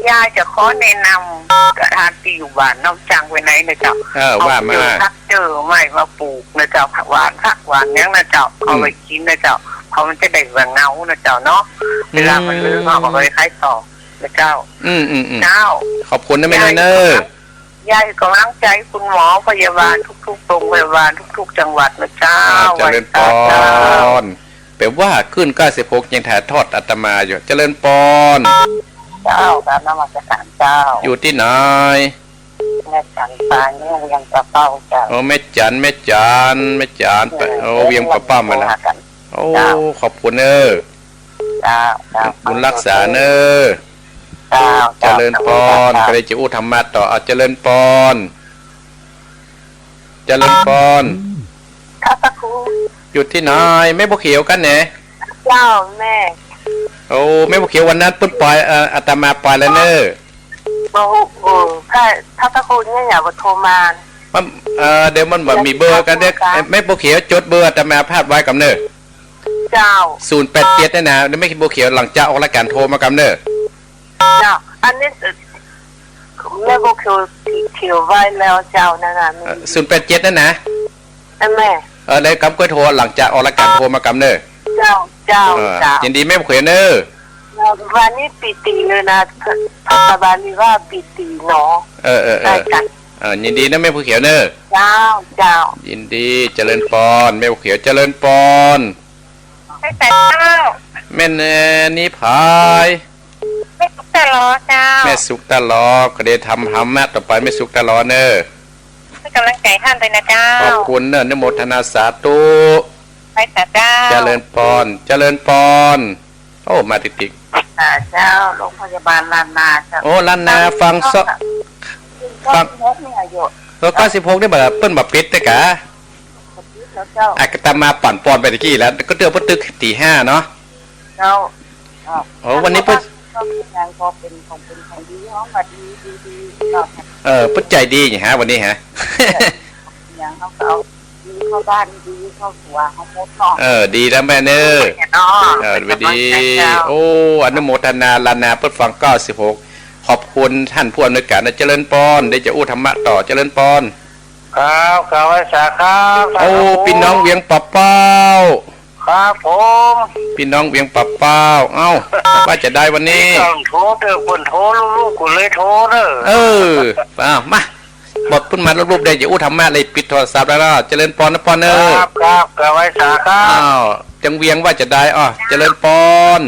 ยายจะขอแนะนำกับต้านตี้อยู่บ้านนอกจังไว้ในนะเจ้า เออ ว่ามา เอาเจื้อผักเจื้อไม้มาปลูกนะเจ้า หว่านผักหว่านหยังนะเจ้า อืม เอาไว้กิ๋นนะเจ้า เพราะมันจะได้บ่เหงานะเจ้าเนาะ เวลามันเหลือ อืม เอาไปขายต่อนะเจ้า อืม อืม อืม เจ้า ขอบคุณนะแม่น้อยเนอะ ยาย ยายให้ก๋ำลังใจ๋คุณหมอพยาบาลทุกๆ โรงพยาบาลทุกๆ จังหวัดนะเจ้า อ่า เจริญปอน ไหว้สาเจ้า แป๋ว่าคลื่นเก้าสิบหกยังถ่ายทอดอาตมาอยู่ เจริญปอน เจ้า กราบนมัสการเจ้า อยู่ตี้ไหน แม่จันทร์ ปาแยง เวียงป่าเป้าเจ้า โอ้ แม่จันทร์ แม่จันทร์ แม่จันทร์ เออ โอ้ เวียงป่าเป้ามาแล้ว โทรหากั๋น โอ้ เจ้า ขอบคุณเนอะ เจ้า เจ้า บุญรักษาเนอะ เจ้า เจริญปอน เจ้า ก็เลยจะอู้ธรรมะต่อ เอา เจริญปอน เจริญปอน ครับพระครู อยู่ตี้ไหน แม่บัวเขียวกั๋นแหน เจ้าแม่ โอ้ แม่บัวเขียว วันนั้นเปิ้นปอย เอ่อ อาตมาปอยแล้วเนอะ บอก เออ ถ้า ถ้าพระครูเนี่ยอย่าโทรมา มัน เอ่อ เดี๋ยวมันบ่มีเบอร์กั๋นเด้อ เดี๋ยวจะโทรกั๋น เอ่อ แม่บัวเขียวจ๋ดเบอร์อาตมาภาพไว้ก่อนเนอะ เจ้า ศูนย์แปดเจ็ด เนี่ยนะ แม่บัวเขียวหลังจากออกรายก๋านโทรมาก่อนเนอะ เจ้า อันนี้ เอ่อ แม่บัวเขียว เขียวไว้แล้วเจ้า นั่นน่ะ เอ่อ ศูนย์แปดเจ็ด นั่นนะ นั่นแหละ เออ ได้กำก้วยโทร หลังจากออกรายก๋านโทรมาก่อนเนอะ เจ้า เจ้า เออ เจ้า ยินดีแม่บัวเขียวเนอะ วันนี้ปีติเลยนะ ภาษาบาลีว่าปีติเนาะ เออ เออ เออ ใกล้กั๋น เออ ยินดีนะแม่บัวเขียวเนอะ เจ้า เจ้า ยินดี เจริญปอน แม่บัวเขียว เจริญปอน ใครเจ้า แม่น เอ่อ นี่ผาย แม่สุขตาหลอเจ้า แม่สุขตาหลอ ก็ได้ทำธรรมะต่อไป แม่สุขตาหลอเนอะ ให้ก๋ำลังใจ๋ต้านไปนะเจ้า ขอบคุณเนอะ อนุโมทนาสาธุ ไหว้สาเจ้า เจริญปอน เจริญปอน โอ้ มาติดๆ อ่า เจ้า โรงพยาบาลล้านนาเจ้า โอ้ ล้านนา ฟังเสาะ ฟัง เก้าสิบหกเนี่ยอยู่ เออ เก้าสิบหก นี่บ่ เปิ้นบ่ปิดนะกะ เจ้า อาตมาปั่นปอนไปตะกี้แล้ว ก็เดี๋ยวเปิ้นตึกตีห้าเนาะ เจ้า อ่า โอ้ วันนี้เปิ้น ก็มีงานก็เป็นของ เป็นของดี ห้องก็ดี ดี ดี เจ้า เออ เปิ้นใจ๋ดีนี่ฮะ วันนี้ฮะ อย่างเขาก็เอาดีเข้าบ้าน ดีเข้าตั๋วเขาหมดเนาะ เออ ดีแล้วแม่เนอะ เนาะ เออ เป็นกำลังใจ ดี เจ้า โอ้ อนุโมทนา ล้านนา เปิ้นฟัง เก้าสิบหก ขอบคุณต้านผู้อำนวยก๋านนะ เจริญปอน ได้จะอู้ธรรมะต่อ เจริญปอน ครับ กราบไหว้สาครับ โอ้ สาธุ ปี้น้องเวียงป่าเป้า ครับผม ปี้น้องเวียงป่าเป้า เอ้า ว่าจะได้วันนี้ ต้องโทรเด้อ เปิ้นโทรลูบๆ กูเลยโทรเด้อ เออ อ้าว มา บทเปิ้นมาลูบๆ ได้จะอู้ธรรมะเลย ปิดโทรศัพท์แล้วเนาะ เจริญปอนนะปอนเอ้ย ครับ ครับ กราบไหว้สาครับ อ้าว จังเวียงว่าจะได้ อ้อ เจริญปอน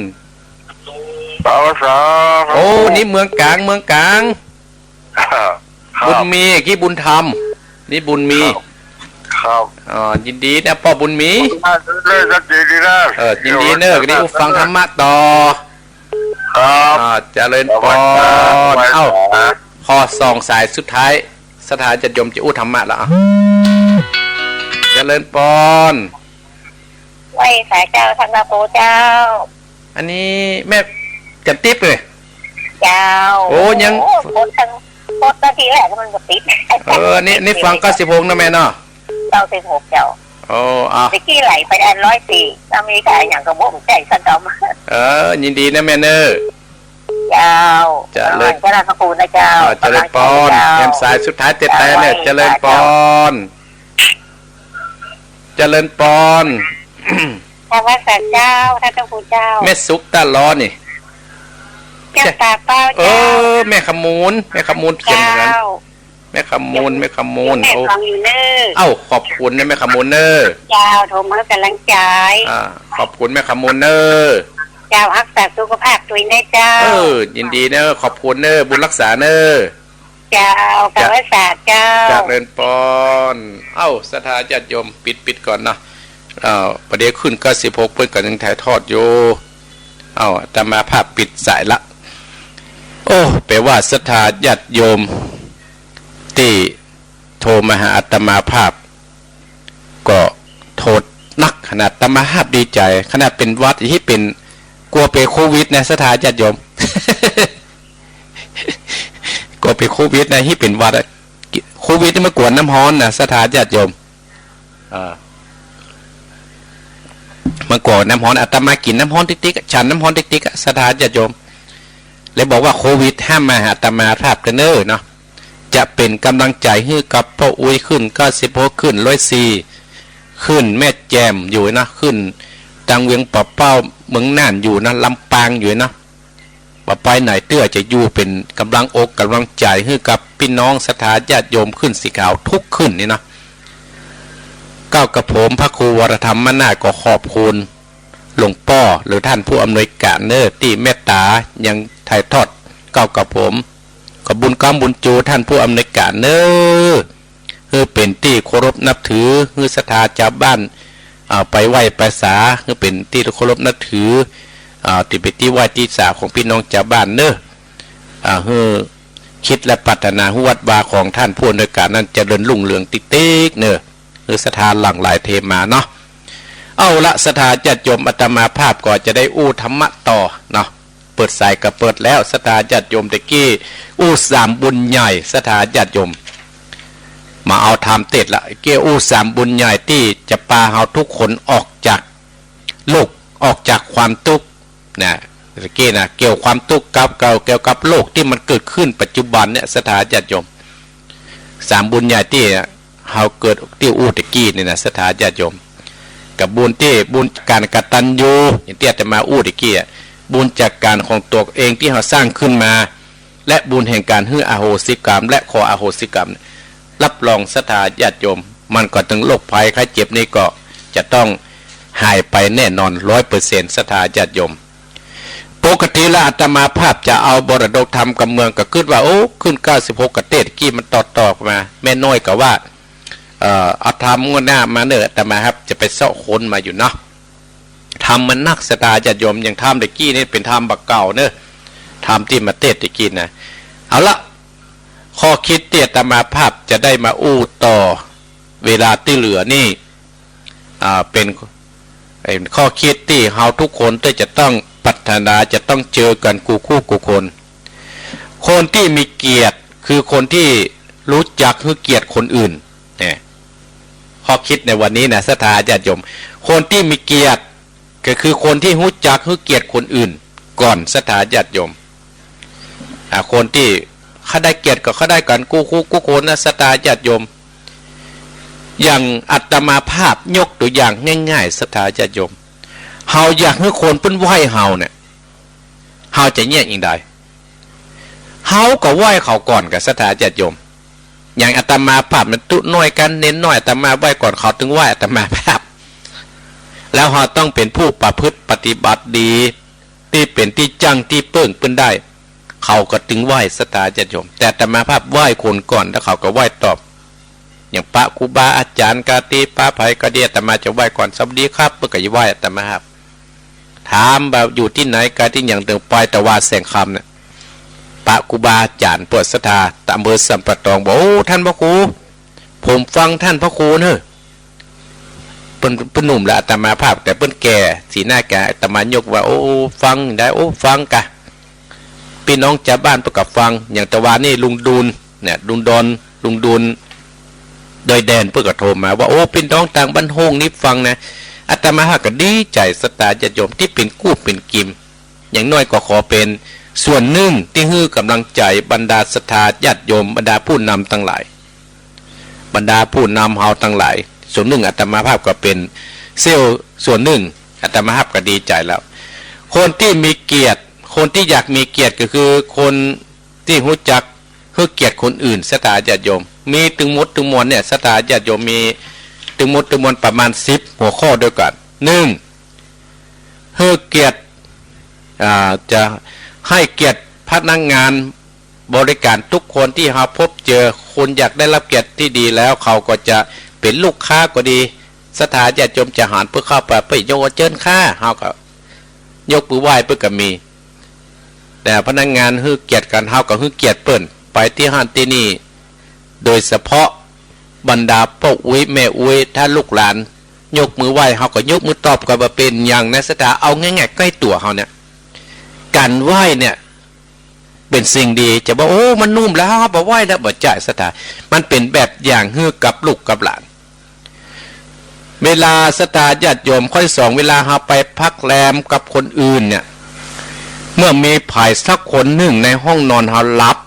สาธุ โอ้ นี่เมืองก๋าง เมืองก๋าง ครับ บุญมี กี้บุญธรรม นี่บุญมี ครับ ครับ อ๋อ ยินดีนะป้อบุญมี ได้ชัดเจนดีนะ เออ ยินดีเนอะ วันนี้อู้ฟังธรรมะต่อ ครับ อ่า เจริญปอน เอ้า ขอส่องสายสุดท้าย ศรัทธาญาติโยมจะอู้ธรรมะแล้ว อ่ะ เจริญปอน ไหว้สาเจ้า ต้านพระครูเจ้า อันนี้แม่จันติ๊บเลย เจ้า โอ้ ยัง โอ้ โพสต์ตั้ง โพสต์ตั้งทีแรกมันก็ติด เออ นี่ นี่ฟัง เก้าสิบหก นะแม่เนาะ เก้าสิบหก เจ้า โอ้ อ่ะ ตะกี้ไหลไปอัน ร้อยสี่ แล้วมีขายอย่างกระบอกใจสักกำ เออ ยินดีนะแม่เนอะ เจ้า เจริญ เจริญพระคุณนะเจ้า อ่า เจริญปอน กำลังใจเจ้า แถมสายสุดท้ายแต๊ๆ เนี่ย เจ้า เจริญปอน เจริญปอน ธรรมสารเจ้า ท่านเจ้าคุณเจ้า แม่สุขตาหลอนี่ เจ้าตาเป้า เอ เจ้า อ แม่ขมูล แม่ขมูลเขียนเหมือนกัน เจ้า แม่ขมูล แม่ขมูล แม่ โอ้ ฟังอยู่เน้อ เอ้า ขอบคุณนะแม่ขมูลเน้อ เจ้า โทรมาให้กำลังใจ อ่า ขอบคุณแม่ขมูลเน้อ เจ้า ฮักษาสุขภาพตนเองเน้อเจ้า เออ ยินดีเน้อ ขอบคุณเน้อ บุญรักษาเน้อ เจ้า เจ้า กราบไหว้สาเจ้า เจริญปอน เอ้า ศรัทธาญาติโยม ปิด ปิดก่อนเนาะ เอ้า ประเดี๋ยวขึ้น เก้าสิบหก เปิ้นก็ยังถ่ายทอดอยู่ เอ้า อาตมาภาพปิดสายละ โอ้ แปลว่าศรัทธาญาติโยมตี้โทรมาหาอาตมาภาพ ก็โทษนักขนาด อาตมาภาพดีใจ๋ ขนาดเป๋นหวัด อี้เป๋น กั๋วเป๋นโควิดนะ ศรัทธาญาติโยม กั๋วเป๋นโควิดนะ อี้เป๋นหวัดอะ โควิดนี่มันกั๋วน้ำฮ้อนนะ ศรัทธาญาติโยม อ่า มันกั๋วน้ำฮ้อน อาตมากิ๋นน้ำฮ้อนติ๊กๆ อะ ฉันน้ำฮ้อนติ๊กๆ อะ ศรัทธาญาติโยม เลยบอกว่าโควิดห้ามมาหาอาตมาภาพเต๊อะเน่อเนาะ จะเป๋นก๋ำลังใจ๋หื้อกับป้ออุ๊ย ขึ้นเก้าสิบหก ขึ้นร้อยสี่ ขึ้นแม่แจ่มอยู่เนาะ ขึ้นตางเวียงป่าเป้า เมืองน่านอยู่เนาะ ลำปางอยู่เนาะ บ่ไปไหนเตื้อ จะอยู่เป๋นก๋ำลังอกก๋ำลังใจ๋หื้อกับปี้น้องศรัทธาญาติโยมขึ้นสีขาวทุกขึ้นนี่เนาะ เก้ากับผมพระครูวรธรรมนาถก็ขอบคุณหลวงป้อหรือต้านผู้อำนวยก๋านเน่อ ตี้เมตต๋ายังถ่ายทอดเก้ากับผม ก็บุญกำบุญจูต้านผู้อำนวยก๋านเน่อ หื้อเป๋นตี้เคารพนับถือ หื้อศรัทธาจาวบ้าน อ่า ไปไหว้ไปสา หื้อเป๋นตี้เคารพนับถือ อ่า ตี้เป๋นตี้ไหว้ตี้สาของปี้น้องจาวบ้านเน่อ อ่า หื้อคิดและปรารถนาหื้อวัดวาของต้านผู้อำนวยก๋านนั้นเจริญรุ่งเรืองติ๊กๆ เน่อ หื้อศรัทธาหลั่งไหลเทมาเนาะ เอาละ ศรัทธาญาติโยม อาตมาภาพก็จะได้อู้ธรรมะต่อเนาะ เปิดสายก็เปิดแล้ว ศรัทธาญาติโยม ตะกี้อู้สามบุญใหญ่ ศรัทธาญาติโยม มาเอาธรรมเตศน์ละ เก้าอู้สามบุญใหญ่ตี้จะปาเฮาทุกคนออกจากโลก ออกจากความตุ๊กข์นะ ตะกี้นะ เกี่ยวความตุ๊กข์กับ เกี่ยว เกี่ยวกับโลกตี้มันเกิดขึ้นปัจจุบันเนี่ย ศรัทธาญาติโยม สามบุญใหญ่ตี้เฮาเกิดตี้อู้ตะกี้นี่นะ ศรัทธาญาติโยม กับบุญตี้ บุญก๋านกตัญญู อย่างตี้อาตมาอู้ตะกี้อะ บุญจากก๋านของตั๋วเองตี้เฮาสร้างขึ้นมา และบุญแห่งก๋านหื้ออโหสิกรรม และขออโหสิกรรม รับรองศรัทธาญาติโยม มันก็ตึงโรคภัยไข้เจ็บนี่ก็จะต้องหายไปแน่นอน ร้อยเปอร์เซ็นต์ ศรัทธาญาติโยม ปกติแล้วอาตมาภาพจะเอามรดกธรรมกำเมือง ก็กึ๊ดว่า โอ้ ขึ้นเก้าสิบหก กะเต๊ศน์กี้มันต่อๆ มา แม่น้อยก็ว่า เอ่อ เอาธรรมงวดหน้ามาเน่อ อาตมาภาพจะไปเซาะค้นมาอยู่เนาะ ธรรมมันนัก ศรัทธาญาติโยม อย่างธรรมตะกี้นี่เป๋นธรรมบ่าเก่าเน่อ ธรรมตี้มาเตศน์ตะกี้นะ เอาละ ข้อคิดตี้อาตมาภาพจะได้มาอู้ต่อเวลาตี้เหลือนี่ อ่า เป๋น เป๋นข้อคิดตี้เฮาทุกคนจะต้องปรารถนาจะต้องเจอกั๋นกู้คู่กู้คน คนตี้มีเกียรติคือคนตี้รู้จักหื้อเกียรติคนอื่น เนี่ย ข้อคิดในวันนี้นะ ศรัทธาญาติโยม คนตี้มีเกียรติก็คือคนตี้รู้จักหื้อเกียรติคนอื่นก่อน ศรัทธาญาติโยม อ่า คนตี้เขาได้เกียรติก็เขาได้กั๋นกู้คู่กู้คนนะ ศรัทธาญาติโยม อย่างอาตมาภาพยกตั๋วอย่างง่ายๆ ศรัทธาญาติโยม เฮาอยากหื้อคนเปิ้นไหว้เฮาเนี่ย เฮาจะเยียะอิงใด เฮาก็ไหว้เขาก่อนก่ะ ศรัทธาญาติโยม อย่างอาตมาภาพมันตุ๊น้อยกั๋น เณรน้อย อาตมาไหว้ก่อน เขาตึงไหว้อาตมาภาพ แล้วเฮาต้องเป๋นผู้ประพฤติปฏิบัติดี ตี้เป๋นตี้จั้งตี้เปิ้งเปิ้นได้ เขาก็ตึงไหว้ ศรัทธาญาติโยม แต่อาตมาภาพไหว้คนก่อน แล้วเขาก็ไหว้ตอบ อย่างปะครูบาอาจ๋ารย์กาตี้ ปะใผก็ดี อาตมาจะไหว้ก่อน สวัสดีครับ เปิ้นก็จะไหว้อาตมาภาพ ถามว่าอยู่ตี้ไหน กาตี้หยัง เถิงไปตะวาแสงคำเนี่ย ปะครูบาอาจ๋ารย์ เปิ้นศรัทธา ต๋ามเบอร์สัมปะตอง บอก โอ้ ต้านพระครู ผมฟังต้านพระครูเน่อ เปิ้น เปิ้นหนุ่มละอาตมาภาพ แต่เปิ้นแก่ สีหน้าแก่ อาตมายกว่า โอ้ ฟังได้ โอ้ ฟังกะ ปี้น้องจาวบ้านเปิ้นก็ฟัง อย่างตะวานี่ลุงดูนเนี่ย ลุงดอน ลุงดูน ดอยแดน เปิ้นก็โทรมาว่า โอ้ ปี้น้องตางบ้านโฮ่งนี่ฟังนะ อาตมาภาพก็ดีใจ๋ ศรัทธาญาติโยม ตี้เป๋นกู้เป๋นกิม อย่างน้อยก็ขอเป๋นส่วนนึ่งตี้หื้อก๋ำลังใจ๋บรรดาศรัทธาญาติโยม บรรดาผู้นำตังหลาย บรรดาผู้นำเฮาตังหลาย ส่วนนึ่ง อาตมาภาพก็เป๋นเสี้ยวส่วนนึ่ง อาตมาภาพก็ดีใจ๋แล้ว คนตี้มีเกียรติ คนตี้อยากมีเกียรติก็คือคนตี้รู้จักหื้อเกียรติคนอื่น ศรัทธาญาติโยม มีตึงหมดตึงมวลเนี่ย ศรัทธาญาติโยม มีตึงหมดตึงมวลประมาณสิบหัวข้อด้วยกั๋น นึ่ง หื้อเกียรติ อ่า จะให้เกียรติพนักงานบริการทุกคนตี้เฮาพบเจอ คนอยากได้รับเกียรติตี้ดีแล้ว เขาก็จะเป๋นลูกค้าก็ดี ศรัทธาญาติโยมจะหันเปิ้นเข้าไป เปิ้นยกว่าเจิญค่ะ เฮาก็ยกมือไหว้เปิ้นก็มี แต่พนักงานหื้อเกียรติกั๋น เฮาก็หื้อเกียรติเปิ้น ไปตี้หั้นตี้นี่ โดยเฉพาะบรรดาป้ออุ๊ยแม่อุ๊ย ถ้าลูกหลานยกมือไหว้ เฮาก็ยกมือตอบกั๋น บ่เป๋นหยังนะ ศรัทธา เอาง่ายๆ ใก้ตั๋วเฮาเนี่ย ก๋านไหว้เนี่ยเป๋นสิ่งดี จะบอก โอ้ มันหนุ่มแล้ว เฮาบ่ไหว้แล้ว บ่ใจ้ ศรัทธา มันเป๋นแบบอย่างหื้อกับลูกกับหลาน เวลาศรัทธาญาติโยม ข้อตี้สอง เวลาเฮาไปพักแรมกับคนอื่นเนี่ย เมื่อมีใผสักคนนึ่งในห้องนอนเฮาหลับ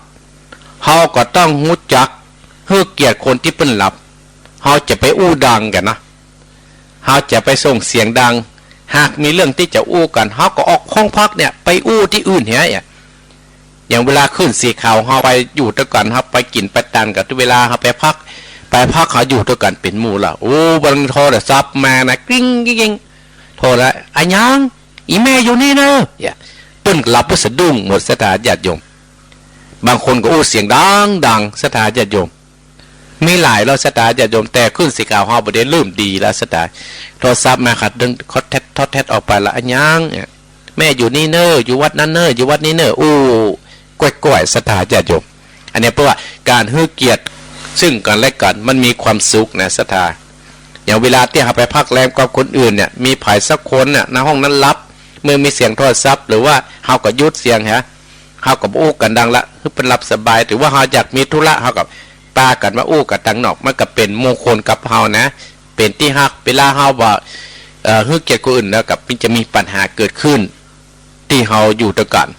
เฮาก็ต้องฮู้จักหื้อเกียรติคนตี้เปิ้นหลับ เฮาจะไปอู้ดังกั๋นนะ เฮาจะไปส่งเสียงดัง หากมีเรื่องตี้จะอู้กั๋น เฮาก็ออกห้องพักเนี่ยไปอู้ตี้อื่นเหีย อย่างเวลาขึ้นสีขาวเฮาไปอยู่ตวยกั๋น เฮาไปกิ๋นไปตานกั๋น เวลาเฮาไปพัก ไปพักเฮาอยู่ตวยกั๋นเป๋นหมู่ละ โอ้ บางโทรศัพท์มานะ กริ๊งกริ๊งกริ๊ง โทรละ อะหยัง อี่แม่อยู่นี่เน่อ เนี่ย เปิ้นหลับเปิ้นสะดุ้งหมดศรัทธาญาติโยม บางคนก็อู้เสียงดังๆ ศรัทธาญาติโยม มีหลายแล้วศรัทธาญาติโยม แต่ขึ้นสีขาวเฮาบ่ได้เริ่มดีแล้วศรัทธา โทรศัพท์มาขัดดึง ทอดแทด ทอดแทดออกไปละ อะหยังเนี่ย แม่อยู่นี่เน่อ อยู่วัดนั้นเน่อ อยู่วัดนี้เน่อ อู้ ก้อยๆ ศรัทธาญาติโยม อันเนี้ยเปิ้นว่าก๋านหื้อเกียรติซึ่งกั๋นและกั๋น มันมีความสุขนะศรัทธา อย่างเวลาตี้เฮาไปพักแรมกับคนอื่นเนี่ย มีใผสักคนน่ะ ในห้องนั้นหลับ เมื่อมีเสียงโทรศัพท์ หรือว่าเฮาก็หยุดเสียงฮะ เฮาก็บ่อู้กั๋นดังละ หื้อเปิ้นหลับสบาย หรือว่าเฮาอยากมีธุระ เฮาก็ปากั๋นมาอู้กั๋นตังนอก มันก็เป๋นมงคลกับเฮานะ เป๋นตี้ฮัก เวลาเฮาบ่ เอ่อ หื้อเกียรติคนอื่นแล้วก็มันจะมีปัญหาเกิดขึ้น ตี้เฮาอยู่ตวยกั๋น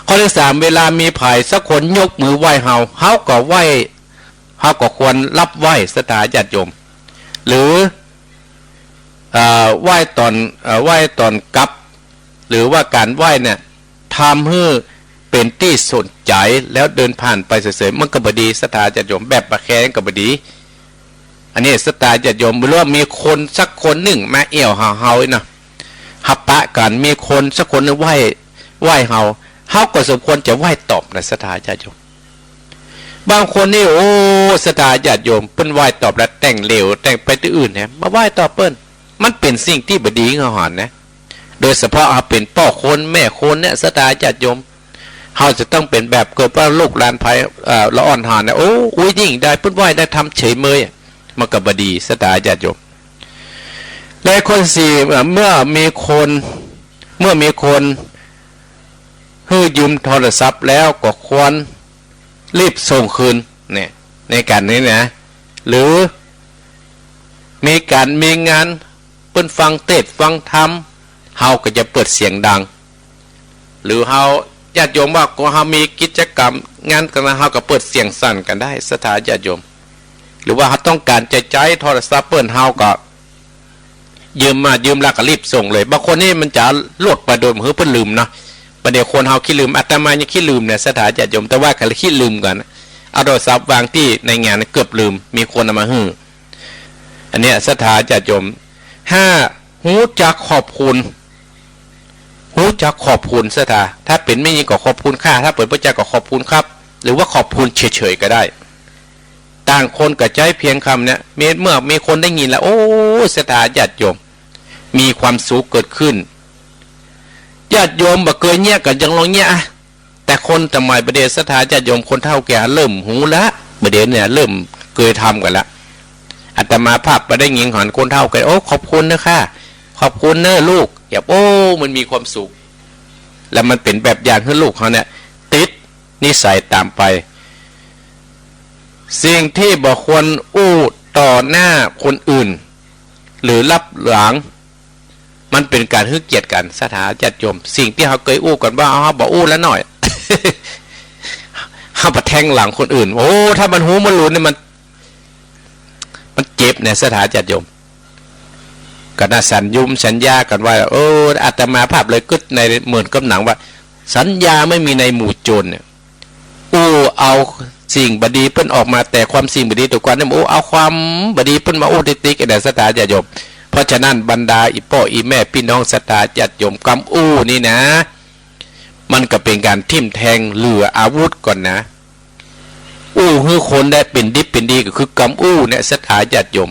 ข้อตี้สาม เวลามีใผสักคนยกมือไหว้เฮา เฮาก็ไหว้ เฮาก็ควรรับไหว้ศรัทธาญาติโยม หรือ เอ่อ ไหว้ต๋อน เอ่อ ไหว้ต๋อนกลับ หรือว่าก๋านไหว้เนี่ย ทำหื้อเป๋นตี้สนใจ๋ แล้วเดินผ่านไปเสยๆ มันก็บ่ดีศรัทธาญาติโยม แบบบ่แคร์ก็บ่ดี อันนี้ศรัทธาญาติโยม หรือว่ามีคนสักคนนึ่งมาแอ่วหาเฮาเนาะ เฮาปะกั๋น มีคนสักคนนึ่งไหว้ ไหว้เฮา เฮาก็สมควรจะไหว้ตอบนะศรัทธาญาติโยม บางคนนี่ โอ้ ศรัทธาญาติโยม เปิ้นไหว้ตอบแล้วแต่งเหลว แต่งไปตี้อื่นแหม บ่ไหว้ตอบเปิ้น มันเป๋นสิ่งตี้บ่ดีเฮาหันนะ โดยเฉพาะเฮาเป๋นป้อคนแม่คนเนี่ย ศรัทธาญาติโยม เฮาจะต้องเป๋นแบบ เกิดว่าลูกหลานใผ เอ่อ ละอ่อนหันนะ โอ้ อู้ยิ่งได้ เปิ้นไหว้ได้ทำเฉยเมย มันก็บ่ดีศรัทธาญาติโยม และข้อสี่ เอ่อ เมื่อมีคน เมื่อมีคนหื้อยืมโทรศัพท์แล้วก็ควรรีบส่งคืน เนี่ย ในก๋านนี้นะ หรือมีก๋านมีงาน เปิ้นฟังเทศน์ฟังธรรม เฮาก็จะเปิดเสียงดัง หรือเฮา ญาติโยมว่าก็เฮามีกิจกรรมงานกั๋นนะ เฮาก็เปิดเสียงสั่นกั๋นได้ศรัทธาญาติโยม หรือว่าเฮาต้องก๋านจะใจ๊โทรศัพท์เปิ้น เฮาก็ยืมมา ยืมแล้วก็รีบส่งเลย บางคนนี่มันจะโลดไปโดยบ่หื้อเปิ้นลืมเนาะ บางทีคนเฮาขี้ลืม อาตมายังขี้ลืมเนี่ยศรัทธาญาติโยม แต่ว่าก็ขี้ลืมกั๋น เอาโทรศัพท์วางตี้ในงานเกือบลืม มีคนเอามาหื้อ อันเนี้ยศรัทธาญาติโยม ห้า ฮู้จักขอบคุณ ฮู้จักขอบคุณศรัทธา ถ้าเป๋นแม่ญิงก็ขอบคุณค่ะ ถ้าเป๋นผู้จายก็ขอบคุณครับ หรือว่าขอบคุณเฉยๆ ก็ได้ ต่างคนก็ใจ๊เพียงกำเนี่ย มี เมื่อมีคนได้ยินแล้ว โอ้ ศรัทธาญาติโยม มีความสุขเกิดขึ้น ญาติโยมบ่เกยเยียะกั๋น จังลองเยียะอะ แต่คนสมัยบ่าเดี่ยวศรัทธาญาติโยม คนเฒ่าแก่เริ่มฮู้ละ บ่าเดี่ยวเนี่ยเริ่มเกยทำกั๋นละ อาตมาภาพบ่ได้ยินหันคนเฒ่าแก่ โอ้ ขอบคุณนะคะ ขอบคุณเน่อลูก แบบ โอ้ มันมีความสุข แล้วมันเป๋นแบบอย่างหื้อลูกเฮาเนี่ย ติดนิสัยต๋ามไป สิ่งตี้บ่ควรอู้ต่อหน้าคนอื่น หรือลับหลัง มันเป๋นก๋านหื้อเกียรติกั๋น ศรัทธาญาติโยม สิ่งตี้เฮาเกยอู้กั๋นว่า เฮาบ่อู้แล้วหน้อย เฮาบ่แทงหลังคนอื่น โอ้ ถ้ามันฮู้มันฮู้นี่มัน มันเจ็บเนี่ย ศรัทธาญาติโยม ก็น่าสัญญมสัญญากั๋นว่า เออ อาตมาภาพเลยกึ๊ดในเหมือนกับหนังว่า สัญญาไม่มีในหมู่โจรเนี่ย อู้เอาสิ่งบ่ดีเปิ้นออกมา แต่ความสิ่งบ่ดีตวยกั๋นเนี่ย อู้เอาความบ่ดีเปิ้นมาอู้ติ๊กๆ อันเนี่ยศรัทธาญาติโยม เพราะฉะนั้นบรรดาอี่ป้ออี่แม่ปี้น้องศรัทธาญาติโยม กำอู้นี่นะ มันก็เป๋นก๋านทิ่มแทงเหลืออาวุธก่อนนะ อู้หื้อคนได้เป๋นดิบเป๋นดีก็คือกำอู้เนี่ยศรัทธาญาติโยม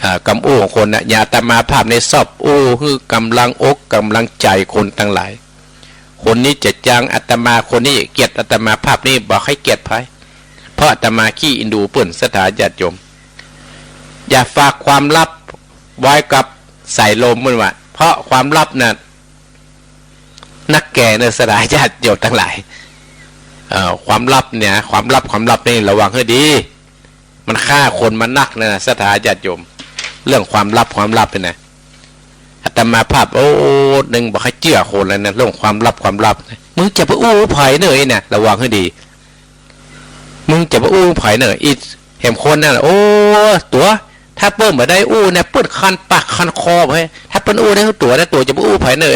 อ่า กำอู้ของคนนะ อย่างอาตมาภาพในชอบอู้หื้อกำลังอกกำลังใจ๋คนตังหลาย คนนี้จะจังอาตมา คนนี้เกลียดอาตมาภาพนี่ บ่ใค่เกลียดใผ เพราะอาตมาขี้อินดูเปิ้นศรัทธาญาติโยม อย่าฝากความลับไว้กับสายลมเปิ้นว่า เพราะความลับน่ะ นักแก่เน่อศรัทธาญาติโยมตังหลาย เอ่อ ความลับเนี่ย ความลับ ความลับนี่ระวังหื้อดี มันฆ่าคนมานักนะ ศรัทธาญาติโยม เรื่องความลับ ความลับเนี่ยนะ อาต ตมาภาพ โอ้ นึ่งบ่ใค่เจื้อคนแล้วนะ เรื่องความลับ ความลับ มึงจะไปอู้ใผเน่อ ไอ้เนี่ย ระวังหื้อดี มึงจะไปอู้ใผเน่อ อีแหมคนนั้นน่ะ โอ้ ตั๋ว ถ้าเปิ้นบ่ได้อู้เนี่ย เปิ้นคันปากคันคอไป ถ้าเปิ้นอู้ได้ตั๋วนะ ตั๋วจะไปอู้ใผเน่อ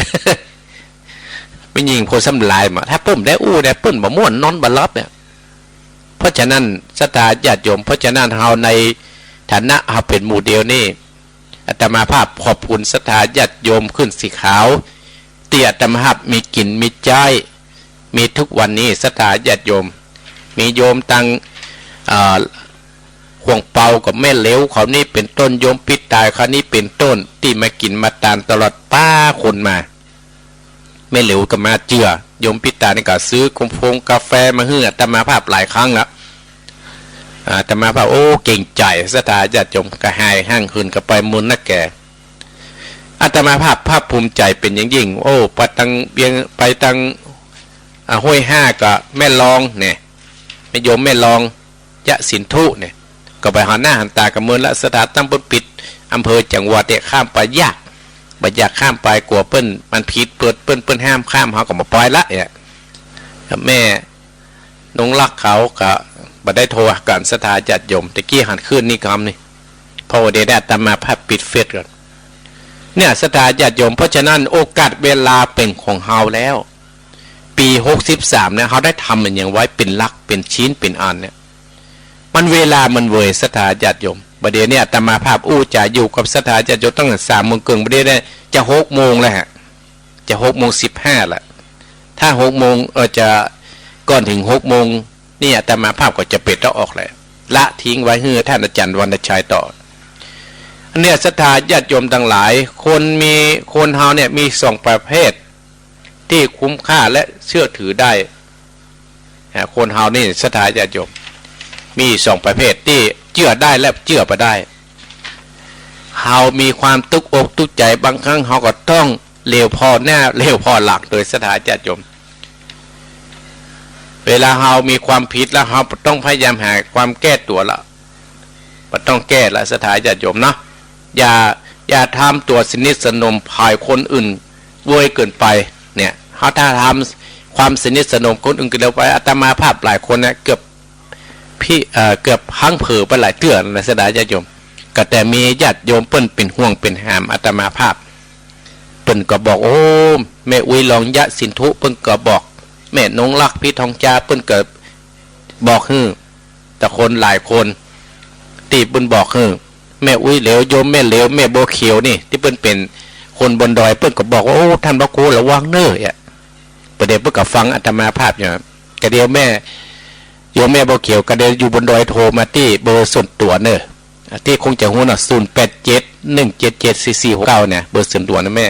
แม่ญิงคนซ้ำลายมา ถ้าเปิ้นบ่ได้อู้เนี่ย เปิ้นบ่ม่วน นอนบ่หลับเนี่ย เพราะฉะนั้นศรัทธาญาติโยม เพราะฉะนั้นเฮาในฐานะเฮาเป๋นหมู่เดียวนี่ อาตมาภาพขอบคุณศรัทธาญาติโยมขึ้นสีขาว ตี้อาตมาภาพมีกิ๋นมีใจ๊ มีทุกวันนี้ ศรัทธาญาติโยม มีโยมตัง เอ่อ ขวงเปากับแม่เหลวเขานี่เป๋นต้น โยมปิตาเขานี่เป๋นต้น ตี้มากิ๋นมาตานตลอดป้าคนมา แม่เหลวก็มาเจื้อ โยมปิตานี่ก็ซื้อกาแฟ กาแฟมาหื้ออาตมาภาพหลายครั้งแล้ว อาตมาภาพ โอ้ เกรงใจ๋ศรัทธาญาติโยม ก็หายห่างหืนก็ไปมูลนักแก่ อาตมาภาพภาคภูมิใจ๋เป๋นอย่างยิ่ง โอ้ ไปตังเวียง ไปตัง อ่า ห้วยห้าก็แม่รองเนี่ย แม่โยมแม่รอง ยะสินธุเนี่ย ก็ไปหันหน้าหันต๋ากับเปิ้นละ ศรัทธา ตั้งเปิ้นปิดอำเภอจังหวัดเนี่ย ข้ามไปยาก บ่อยากข้ามไป กั๋วเปิ้น มันผิด เปิ้น เปิ้น เปิ้นห้ามข้าม เฮาก็บ่ไปละเนี่ย แม่นงรักเขาก็บ่ได้โทรหากั๋น ศรัทธาญาติโยม ตะกี้หันขึ้นนี่กำนี่ เพราะว่าเดี๋ยวนี้อาตมาภาพปิดเฟซก่อน เนี่ย ศรัทธาญาติโยม เพราะฉะนั้นโอกาสเวลาเป๋นของเฮาแล้ว ปี๋หกสิบสามเนี่ย เฮาได้ทำมันหยังไว้เป๋นหลัก เป๋นชิ้น เป๋นอันเนี่ย มันเวลามันเวย ศรัทธาญาติโยม บ่าเดี่ยวนี้อาตมาภาพอู้จ๋าอยู่กับศรัทธาญาติโยมตั้งแต่สามโมงเกิ่ง บ่าเดี่ยวนี้จะหกโมงแล้วฮะ จะหกโมงสิบห้าแล้ว ถ้าหกโมง เออ จะก่อนเถิงหกโมงนี่ อาตมาภาพก็จะเป๋นต้องออกแล้ว ละทิ้งไว้หื้อต้านอาจ๋ารย์วรรณชัยต่อ อันเนี้ย ศรัทธาญาติโยมตังหลาย คนมี คนเฮาเนี่ยมีสองประเภท ตี้คุ้มค่าและเจื้อถือได้ อ่า คนเฮานี่ ศรัทธาญาติโยม มีสองประเภท ตี้เจื้อได้และเจื้อบ่ได้ เฮามีความตุ๊กอกตุ๊กใจ๋ บางครั้งเฮาก็ต้องเหลียวผ่อหน้า เหลียวผ่อหลัง โดย ศรัทธาญาติโยม เวลาเฮามีความผิดแล้ว เฮาต้องพยายามหาความแก้ตั๋วละ บ่ต้องแก้ละ ศรัทธาญาติโยมเนาะ อย่า อย่าทำตั๋วสนิทสนมฝ่ายคนอื่นเวยเกินไป เนี่ย เฮาถ้าทำความสนิทสนมคนอื่นเกินไป อาตมาภาพหลายคนเนี่ย เกือบพิ เอ่อ เกือบพลั้งเผลอไปหลายเตื้อนะ ศรัทธาญาติโยม ก็แต่มีญาติโยมเปิ้นเป๋นห่วงเป๋นหามอาตมาภาพ เปิ้นก็บอก โอ้ แม่อุ๊ยรองยะสินธุ เปิ้นก็บอก แม่นงรัก พี่ทองจา เปิ้นก็บอกหื้อ แต่คนหลายคน ตี้เปิ้นบอกหื้อ แม่อุ๊ยเหลว โยมแม่เหลว แม่บัวเขียวนี่ ตี้เปิ้นเป๋นคนบนดอย เปิ้นก็บอกว่า โอ้ ต้านพระครูระวังเน่อ เนี่ย บ่าเดี่ยวเปิ้นก็ฟังอาตมาภาพอยู่ กะเดี่ยวแม่ โยมแม่บัวเขียว กะเดี่ยวอยู่บนดอยโทรมาตี้เบอร์ส่วนตั๋วเน่อ ตี้คงจะฮู้เนาะ ศูนย์แปดเจ็ด หนึ่งเจ็ดเจ็ด สี่สี่หกเก้า เนี่ย เบอร์ส่วนตั๋วนะแม่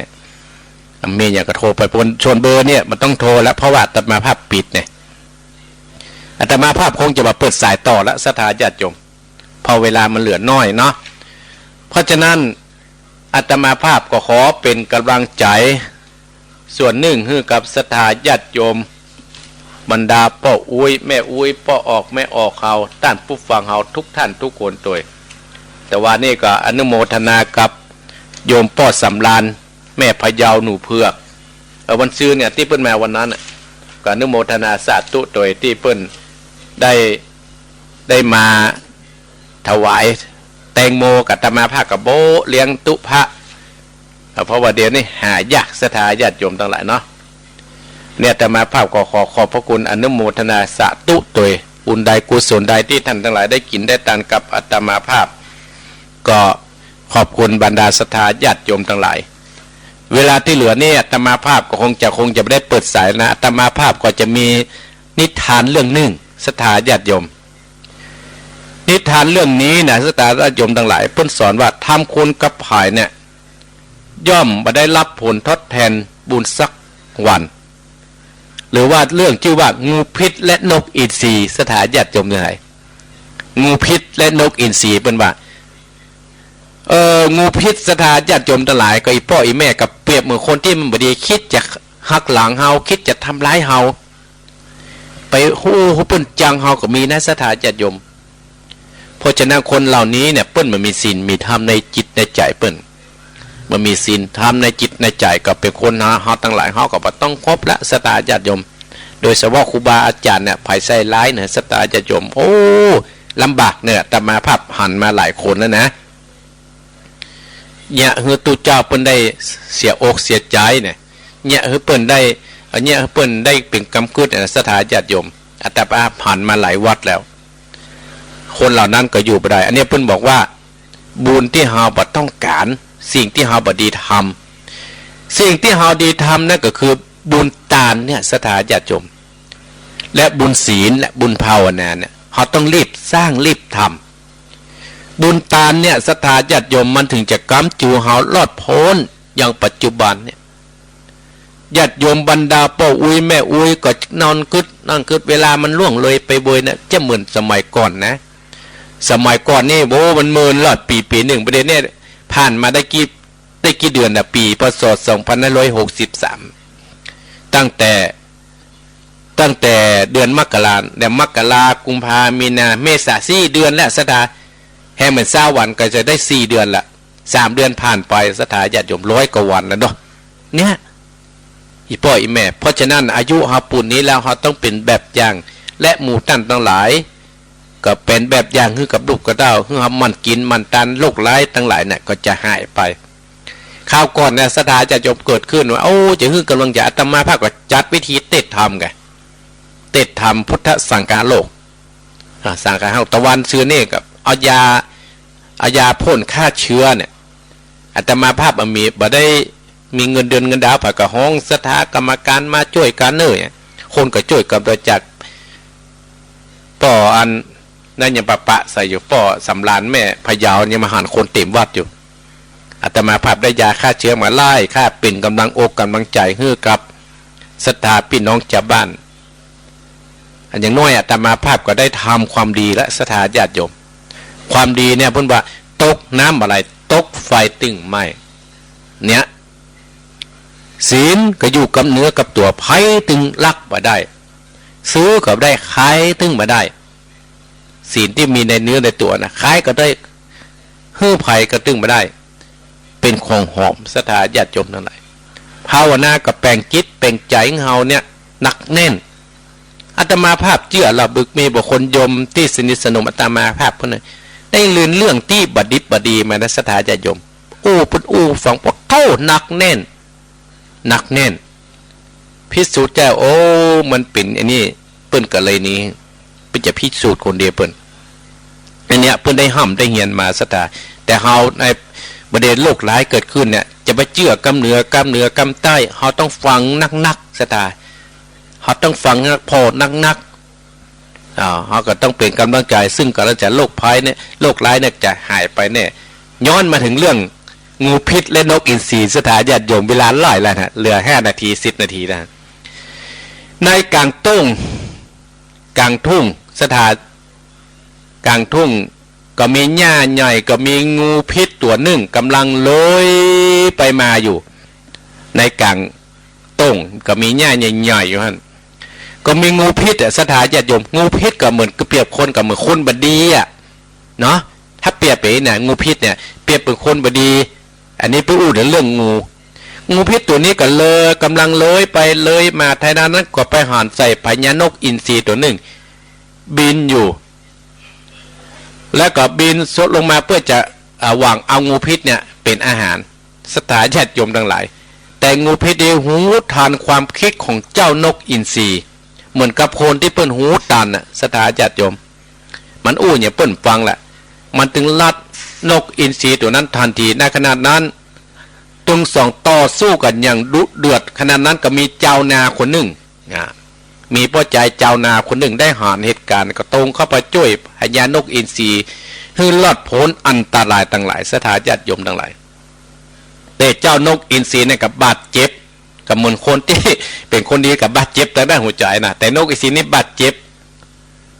มีหยังก็โทรไป เพราะส่วนเบอร์เนี่ยมันต้องโทรแล้ว เพราะว่าอาตมาภาพปิดเนี่ย อาตมาภาพคงจะบ่เปิดสายต่อละ ศรัทธาญาติโยม เพราะเวลามันเหลือน้อยเนาะ เพราะฉะนั้นอาตมาภาพก็ขอเป๋นก๋ำลังใจ๋ส่วนนึ่งหื้อกับศรัทธาญาติโยม บรรดาป้ออุ๊ย แม่อุ๊ย ป้อออก แม่ออกเฮา ต้านผู้ฟังเฮาทุกท่านทุกคนตวย แต่ว่านี่ก็อนุโมทนากับโยมป้อสำราญ แม่พะเยาหนูเผือก เออ วันซืนเนี่ย ตี้เปิ้นมาวันนั้นน่ะ ก็อนุโมทนาสาธุตวยตี้เปิ้นได้ ได้มาถวายแตงโมกับอาตมาภาพกับโบ๊ะเลี้ยงตุ๊พระ เอ่อ เพราะว่าเดี๋ยวนี้หายาก ศรัทธาญาติโยมตังหลายเนาะ เนี่ย อาตมาภาพก็ขอขอบพระคุณ อนุโมทนาสาธุตวย บุญใดกุศลใดตี้ท่านตังหลายได้กิ๋นได้ตานกับอาตมาภาพ ก็ขอบคุณบรรดาศรัทธาญาติโยมตังหลาย เวลาตี้เหลือนี่อาตมาภาพก็คงจะ คงจะบ่ได้เปิดสายนะ อาตมาภาพก็จะมีนิทานเรื่องนึ่ง ศรัทธาญาติโยม นิทานเรื่องนี้นะ ศรัทธาญาติโยมตังหลาย เปิ้นสอนว่าทำคุณกับผายเนี่ย ย่อมบ่ได้รับผลตอบแตนบุญสักวัน หรือว่าเรื่องจื้อว่างูพิษและนกอินทรี ศรัทธาญาติโยมตังหลาย งูพิษและนกอินทรี เปิ้นว่า เออ งูพิษ ศรัทธาญาติโยมตังหลาย ก็อีป้ออีแม่ก็เปรียบเหมือนคนตี้มันบ่ดี กึ๊ดจะหักหลังเฮา กึ๊ดจะทำร้ายเฮา ไปฮู้ ฮู้เปิ้นจังเฮาก็มีนะ ศรัทธาญาติโยม เพราะฉะนั้นคนเหล่านี้เนี่ย เปิ้นบ่มีศีลมีธรรมในจิตในใจ๋เปิ้น บ่ บ่มีศีลธรรมในจิตในใจ๋ ก็เป๋นคนหา เฮาตังหลาย เฮาก็บ่ต้องคบละ ศรัทธาญาติโยม โดยเฉพาะครูบาอาจ๋ารย์เนี่ย ใผใส่ร้ายเนี่ย ศรัทธาญาติโยม โอ้ ลำบากเนี่ย อาตมาภาพหันมาหลายคนแล้วนะ เยียะหื้อตุ๊เจ้าเปิ้นได้เสียอกเสียใจ๋เนี่ย เยียะหื้อเปิ้นได้ เยียะหื้อเปิ้นได้เป๋นกำกึ๊ดเนี่ย ศรัทธาญาติโยม อาตมาภาพหันมาหลายวัดแล้ว คนเหล่านั้นก็อยู่บ่ได้ อันนี้เปิ้นบอกว่า บุญตี้เฮาบ่ต้องก๋าน สิ่งตี้เฮาบ่ดีทำ สิ่งตี้เฮาดีทำนั้นก็คือบุญตานเนี่ย ศรัทธาญาติโยม และบุญศีล และบุญภาวนาเนี่ย เฮาต้องรีบสร้างรีบทำ บุญตานเนี่ย ศรัทธาญาติโยม มันถึงจะก๋ำจู๋เฮารอดป๊น อย่างปัจจุบันเนี่ย ญาติโยมบรรดาป้ออุ๊ยแม่อุ๊ยก็นอนกึ๊ด นั่งกึ๊ด เวลามันล่วงเลยไปเบยเนี่ย จะเหมือนสมัยก่อนนะ สมัยก่อนนี่ โอ้ มันเมินรอดปี๋ ปี๋นึ่ง บ่าเดี่ยวนี้ผ่านมาได้กี่ ได้กี่เดือนนะ ปี๋ พ.ศ. สองพันห้าร้อยหกสิบสาม ตั้งแต่ ตั้งแต่เดือนมกราเนี่ย มกรา กุมภา มีนา เมษา สี่เดือนแล้ว ศรัทธา แฮงเหมือนซาววันก็จะได้สี่เดือนละ สามเดือนผ่านไป ศรัทธาญาติโยม ร้อยกว่าวันแล้วเนาะ เนี่ย อี่ป้ออี่แม่ เพราะฉะนั้นอายุเฮาปูนนี้แล้ว เฮาต้องเป๋นแบบอย่าง และหมู่ต้านตังหลาย ก็เป๋นแบบอย่างหื้อกับลูกกับเต้า หื้อเฮาหมั่นกิ๋นหมั่นตาน โรคร้ายตังหลายเนี่ยก็จะหายไป คราวก่อนเนี่ย ศรัทธาญาติโยมเกิดขึ้นว่า โอ้ จะหื้อกำลังใจ๋ อาตมาภาพก็จัดวิธีเตศน์ธรรมไง เตศน์ธรรมพุทธสังคาโลก อ่า สังคาโลก ตะวันซืนนี่ก็เอายา เอายาพ่นฆ่าเชื้อเนี่ย อาตมาภาพบ่มี บ่ได้มีเงินเดือนเงินดาว ผาก็ฮ้องศรัทธากรรมการมาจ้วยกั๋นเน่อ คนก็จ้วยกั๋นบริจาค ป้ออันนั้นยังปะปะใส่อยู่ ป้อสำราญแม่พะเยายังมาหาคนเต็มวัดอยู่ อาตมาภาพได้ยาฆ่าเชื้อมาไล่ฆ่า เป๋นกำลังอกกำลังใจ๋หื้อกับศรัทธาปี้น้องจาวบ้าน อันอย่างน้อยอาตมาภาพก็ได้ทำความดีและ ศรัทธาญาติโยม ความดีเนี่ยเปิ้นว่า ตกน้ำบ่ไหล ตกไฟตึงไหม้ เนี่ย ศีลก็อยู่กับเนื้อกับตั๋ว ใผตึงลักบ่ได้ ซื้อก็บ่ได้ ขายตึงบ่ได้ ศีลตี้มีในเนื้อในตั๋วนะ ขายก็ได้ หื้อใผก็ตึงบ่ได้ เป๋นของหอม ศรัทธาญาติโยมตังหลาย ภาวนาก็แป๋งจิตแป๋งใจ๋ของเฮาเนี่ยหนักแน่น อาตมาภาพเจื้อละ บ่ามีบ่คนโยมตี้สนิทสนมอาตมาภาพคนหนึ่ง ได้เรียนเรื่องตี้บ่ดิบบ่ดีมานะ ศรัทธาญาติโยม อู้ เปิ้นอู้ฟัง ปะโธ่ หนักแน่น หนักแน่น พิสูจน์แจ้ว โอ้ มันเป๋นอันนี้ เปิ้นก็เลยหนี เปิ้นจะพิสูจน์คนเดียวเปิ้น อันเนี้ยเปิ้นได้ฮ่ำได้เฮียนมา ศรัทธา แต่เฮาในบ่าเดี่ยวโรคร้ายเกิดขึ้นเนี่ย จะไปเจื้อกำเหนือกำเหนือกำใต้ เฮาต้องฟังนักๆ ศรัทธา เฮาต้องฟังนัก ผ่อนักๆ อ่า เฮาก็ต้องเป๋นกำลังใจ๋ ซึ่งกั๋นและกั๋น โรคภัยเนี่ย โรคร้ายเนี่ยจะหายไปแน่ ย้อนมาเถิงเรื่องงูพิษและนกอินทรี ศรัทธาญาติโยม เวลาหลายแล้วนะ เหลือห้านาที สิบนาทีแล้ว ในก๋างต้ง ก๋างทุ่ง ศรัทธา ก๋างทุ่งก็มีหญ้าใหญ่ ก็มีงูพิษตั๋วนึ่งก่ำลังเลื้อยไปมาอยู่ ในก๋างต้งก็มีหญ้าใหญ่ๆ อยู่หั้น ก็มีงูพิษอะ ศรัทธาญาติโยม งูพิษก็เหมือน ก็เปรียบคนก็เหมือนคนบ่ดีอะ เนาะ ถ้าเปรียบไปเนี่ย งูพิษเนี่ย เปรียบเป๋นคนบ่ดี อันนี้เปิ้นอู้เถิงเรื่องงู งูพิษตั๋วนี้ก็เลย ก่ำลังเลื้อยไปเลื้อยมา ไทนั้นนั้นก็ไปหันใส่พญานกอินทรีตั๋วนึ่ง บินอยู่ แล้วก็บินสดลงมาเปื้อจะ อ่า หวังเอางูพิษเนี่ยเป๋นอาหาร ศรัทธาญาติโยมตังหลาย แต่งูพิษนี้ฮู้ตันความกึ๊ดของเจ้านกอินทรี เหมือนกับคนตี้เปิ้นฮู้ตันน่ะ ศรัทธาญาติโยม มันอู้อย่างเปิ้นฟังแหละ มันตึงลัดนกอินทรีตั๋วนั้นตันที ในขณะนั้น ตึงสองต่อสู้กั๋นอย่างดุเดือด ขณะนั้นก็มีจาวนาคนนึ่ง อ่า มีป้อจายจาวนาคนนึ่งได้หันเหตุก๋ารณ์ ก็ตรงเข้าไปจ้วยพญานกอินทรี หื้อรอดป๊นอันตรายตังหลาย ศรัทธาญาติโยมตังหลาย แต่เจ้านกอินทรีนั้นก็บาดเจ็บ ก็เหมือนคนตี้เป๋นคนดีก็บาดเจ็บตางด้านหัวใจ๋นะ แต่นกอินทรีนี่บาดเจ็บ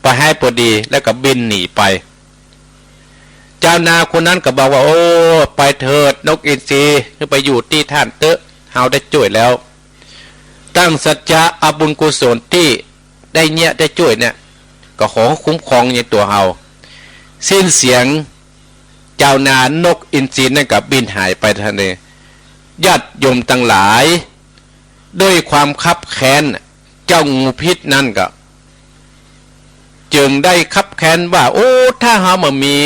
ไปฮ้ายปอดี แล้วก็บินหนีไป จาวนาคนนั้นก็บอกว่า โอ้ ไปเถิดนกอินทรี หื้อไปอยู่ตี้ต้านเต๊อะ เฮาได้จ้วยแล้ว ตั้งสัจจะเอาบุญกุศลตี้ได้เยียะได้จ้วยเนี่ย ก็ขอคุ้มครองในตั๋วเฮา สิ้นเสียง จาวนา นกอินทรีนั้นก็บินหายไปตันที ญาติโยมตังหลาย ด้วยความคับแค้น เจ้างูพิษนั้นก็ จึงได้คับแค้นว่า โอ้ ถ้าเฮาบ่มี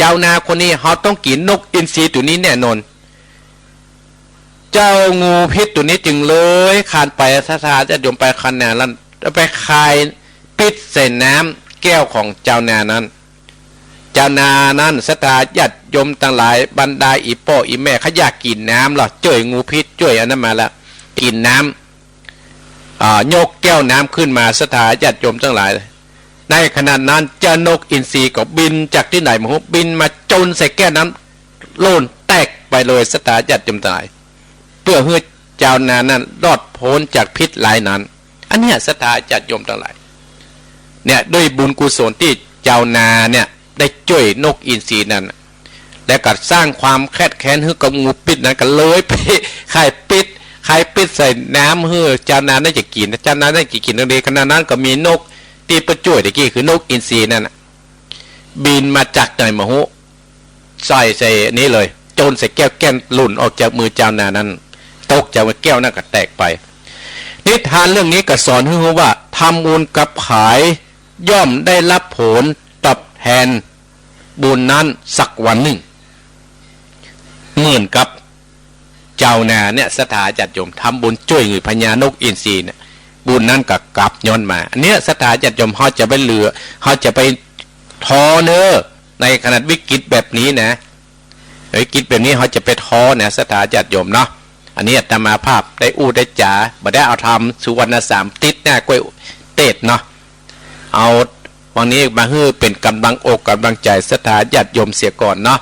จาวนาคนนี้ เฮาต้องกิ๋นนกอินทรีตั๋วนี้แน่นอน เจ้างูพิษตั๋วนี้จึงเลื้อยคลานไป ศรัทธาญาติโยม ไปคลานนานั้น ไปคายปิดใส่น้ำแก้วของจาวนานั้น จาวนานั้น ศรัทธาญาติโยมตังหลาย บรรดาอี่ป้ออี่แม่ เขาอยากกิ๋นน้ำลอ จ้วยงูพิษ จ้วยอันนั้นมาละ กิ๋นน้ำ อ่า ยกแก้วน้ำขึ้นมา ศรัทธาญาติโยมตังหลาย ในขณะนั้นเจ้านกอินทรีก็บินจากตี้ไหนบ่ฮู้ บินมาจนใส่แก้วน้ำ หล่นแตกไปเลย ศรัทธาญาติโยมตังหลาย เปื้อหื้อจาวนานั้นรอดป๊นจากพิษร้ายนั้น อันเนี้ย ศรัทธาญาติโยมตังหลาย เนี่ย ด้วยบุญกุศลตี้จาวนาเนี่ย ได้จ้วยนกอินทรีนั้น แล้วก็สร้างความแค้นแค้นหื้อกับงูพิษนั้น ก็เลยไปคายปิด คายปิดใส่น้ำหื้อจาวนานั้นจะกิ๋น จาวนานั้นจะกิ๋นตรงนี้ ขณะนั้นก็มีนกตี้ไปจ้วยตะกี้ คือนกอินทรีนั้นน่ะ บินมาจากไหนบ่ฮู้ ใส่ใส่อันนี้เลย จนใส่แก้ว แก้วหล่นออกจากมือจาวนานั้น ตกจากแก้วนั้นก็แตกไป นิทานเรื่องนี้ก็สอนหื้อฮู้ว่า ทำบุญกับใผย่อมได้รับผลตอบแทนบุญนั้นสักวันหนึ่ง เหมือนกับจาวนาเนี่ย ศรัทธาญาติโยม ทำบุญจ้วยหื้อพญานกอินทรีเนี่ย บุญนั้นก็กลับย้อนมา อันเนี้ย ศรัทธาญาติโยม เฮาจะไปเหลือ เฮาจะไปท้อเน้อ ในขณะวิกฤตแบบนี้นะ วิกฤตแบบนี้เฮาจะไปท้อนะ ศรัทธาญาติโยมเนาะ อันนี้อาตมาภาพได้อู้ได้จ๋า บ่ได้เอาธรรมสุวรรณสาม ติดหน้ากล้วยเตสน์เนาะ เอาวันนี้มาหื้อเป๋นกำลังอกกำลังใจ๋ศรัทธาญาติโยมเสียก่อนเนาะ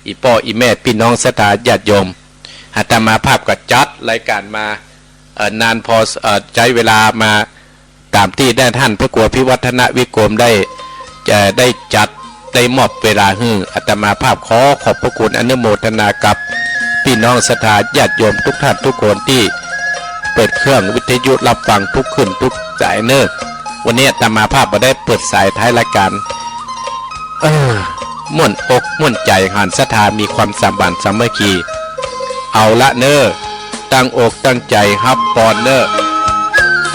อี่ป้ออี่แม่ปี้น้องศรัทธาญาติโยม อาตมาภาพก็จัดรายการมา เอ่อ นานพอ เอ่อ ใจ๊เวลามา ต๋ามตี้ได้ท่านพระครูอภิวัฒนวิกรมได้ เอ่อ ได้จัด ได้มอบเวลาหื้อ อาตมาภาพขอขอบพระคุณอนุโมทนากับปี้น้องศรัทธาญาติโยมทุกท่านทุกคนตี้เปิดเครื่องวิทยุรับฟังทุกคืนทุกสายเน้อ วันนี้อาตมาภาพบ่ได้เปิดสายท้ายรายการ เออ ม่วนอกม่วนใจ๋ หันศรัทธามีความสมานสามัคคี เอาละเน้อ ตั้งอกตั้งใจ๋ฮับปอนเน้อ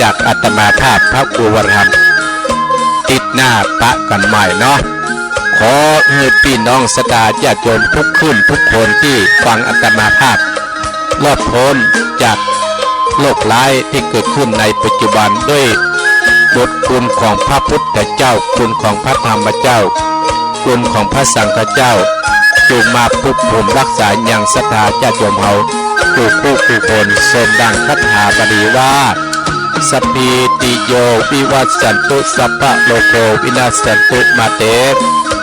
จากอาตมาภาพพระครูวรธรรม ติ๊ดหน้าปะกั๋นใหม่เนาะ ขอหื้อปี้น้องศรัทธาญาติโยมทุกคืนทุกคนตี้ฟังอาตมาภาพ รอดป๊นจากโรคร้ายตี้เกิดขึ้นในปัจจุบัน ด้วยบทคุณของพระพุทธเจ้า คุณของพระธรรมเจ้า คุณของพระสังฆเจ้า จุ่งมาปกป้องรักษายังศรัทธาญาติโยมเฮากู้กู้คน สมดังคาถาบาลีว่า สัพพีติโยวิวัชชันตุ สัพพะโรโควินัสสันตุ มาเต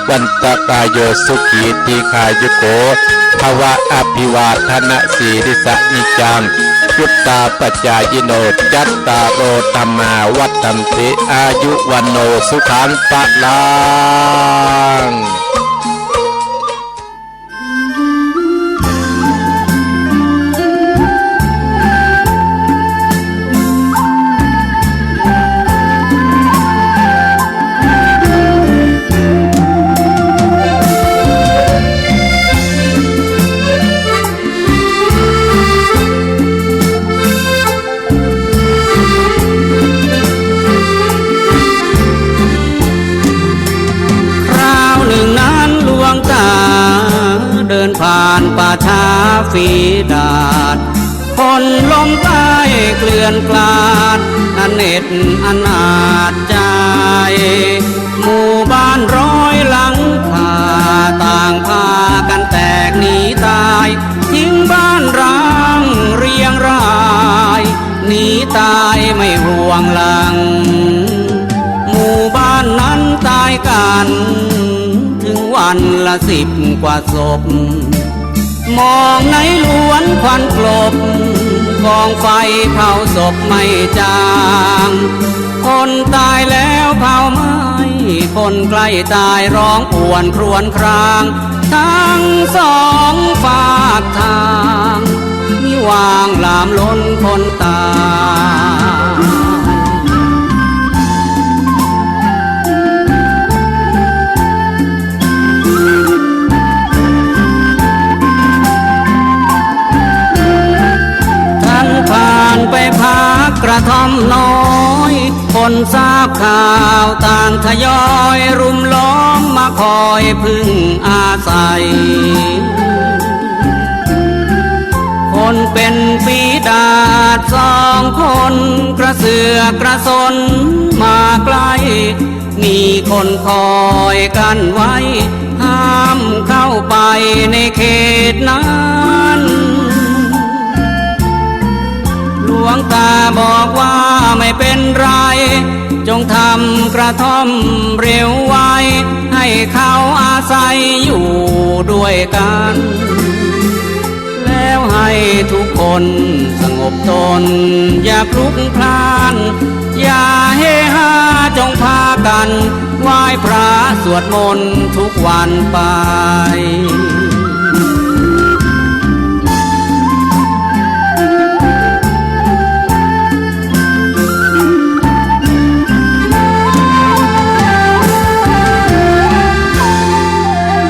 วันตะกายโย สุขี ทีฆายุโก ภะวะ อภิวาทะนะสีลิสะ นิจจัง วุฑฒาปะจายิโน จัตตาโร ธัมมา วัฑฒันติ อายุ วัณโณ สุขัง พะลัง คราวหนึ่งนานหลวงต๋า เดินผ่านป่าช้าฝีดาษ ฝนลมใต้เกลื่อนกลาด อเน็จอนาถใจ หมู่บ้านร้อยหลังคา ต่างพากั๋นแตกหนีต๋าย ทิ้งบ้านร้างเรียงราย หนีต๋ายไม่ห่วงหลัง หมู่บ้านนั้นต๋ายกั๋น ถึงวันละสิบกว่าศพ มองในหลวนควันกลบ กองไฟเผาศพไม่จาง คนต๋ายแล้วเผาไม่ คนใกล้ต๋ายร้องครวญครวญคราง ทั้งสองฟากทาง มีว่างหลามล้นคนต๋าย ค กระท่อมน้อย คนทราบข่าวต่างทยอยรุมล้อมมาคอยพึ่งอาศัย คนเป็นฝีดาษสองคนกระเสือกกระสนมาใกล้ มีคนคอยกั้นไว้ ห้ามเข้าไปในเขตนั้น หลวงตาบอกว่าไม่เป็นไร จงทำกระท่อมเร็วไว ให้เขาอาศัยอยู่ด้วยกัน แล้วให้ทุกคนสงบตน อย่าพลุกพล่าน อย่าเฮฮา จงพากันไหว้พระสวดมนต์ทุกวันไป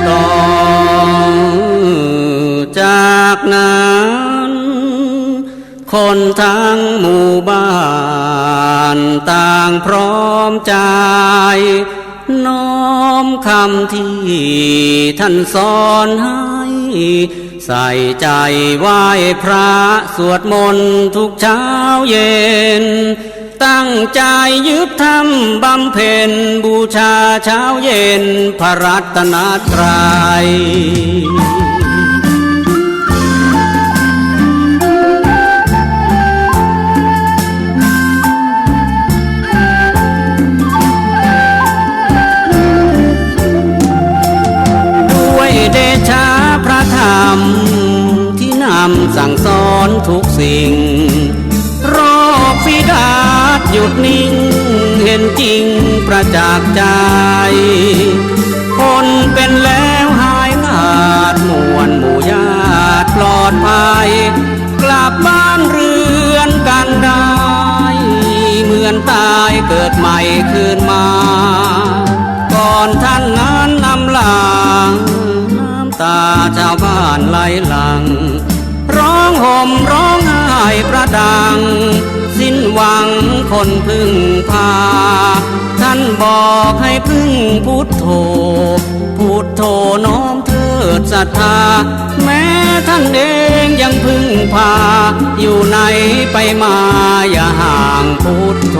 ต่อจากนั้น คนทั้งหมู่บ้านต่างพร้อมใจ น้อมคำที่ท่านสอนให้ ใส่ใจไหว้พระสวดมนต์ทุกเช้าเย็น ตั้งใจยึดธรรมบำเพ็ญบูชาเช้าเย็นพระรัตนตรัย ด้วยเดชะพระธรรมที่นำสั่งสอนทุกสิ่ง โรคฝีดาษหยุดนิ่ง เห็นจริงประจักษ์ใจ คนเป็นแล้วหายขาด มวลหมู่ญาติปลอดภัย กลับบ้านเรือนกันได้ เหมือนตายเกิดใหม่คืนมา ก่อนท่านนั้นอำลา น้ำตาชาวบ้านไหลหลั่ง ร้องห่มร้องไห้กระดัง สิ้นหวังคนพึ่งพา ท่านบอกให้พึ่งพุทโธ พุทโธน้อมเถิดศรัทธา แม้ท่านเองยังพึ่งพา อยู่ไหนไปมาอย่าห่างพุทโธ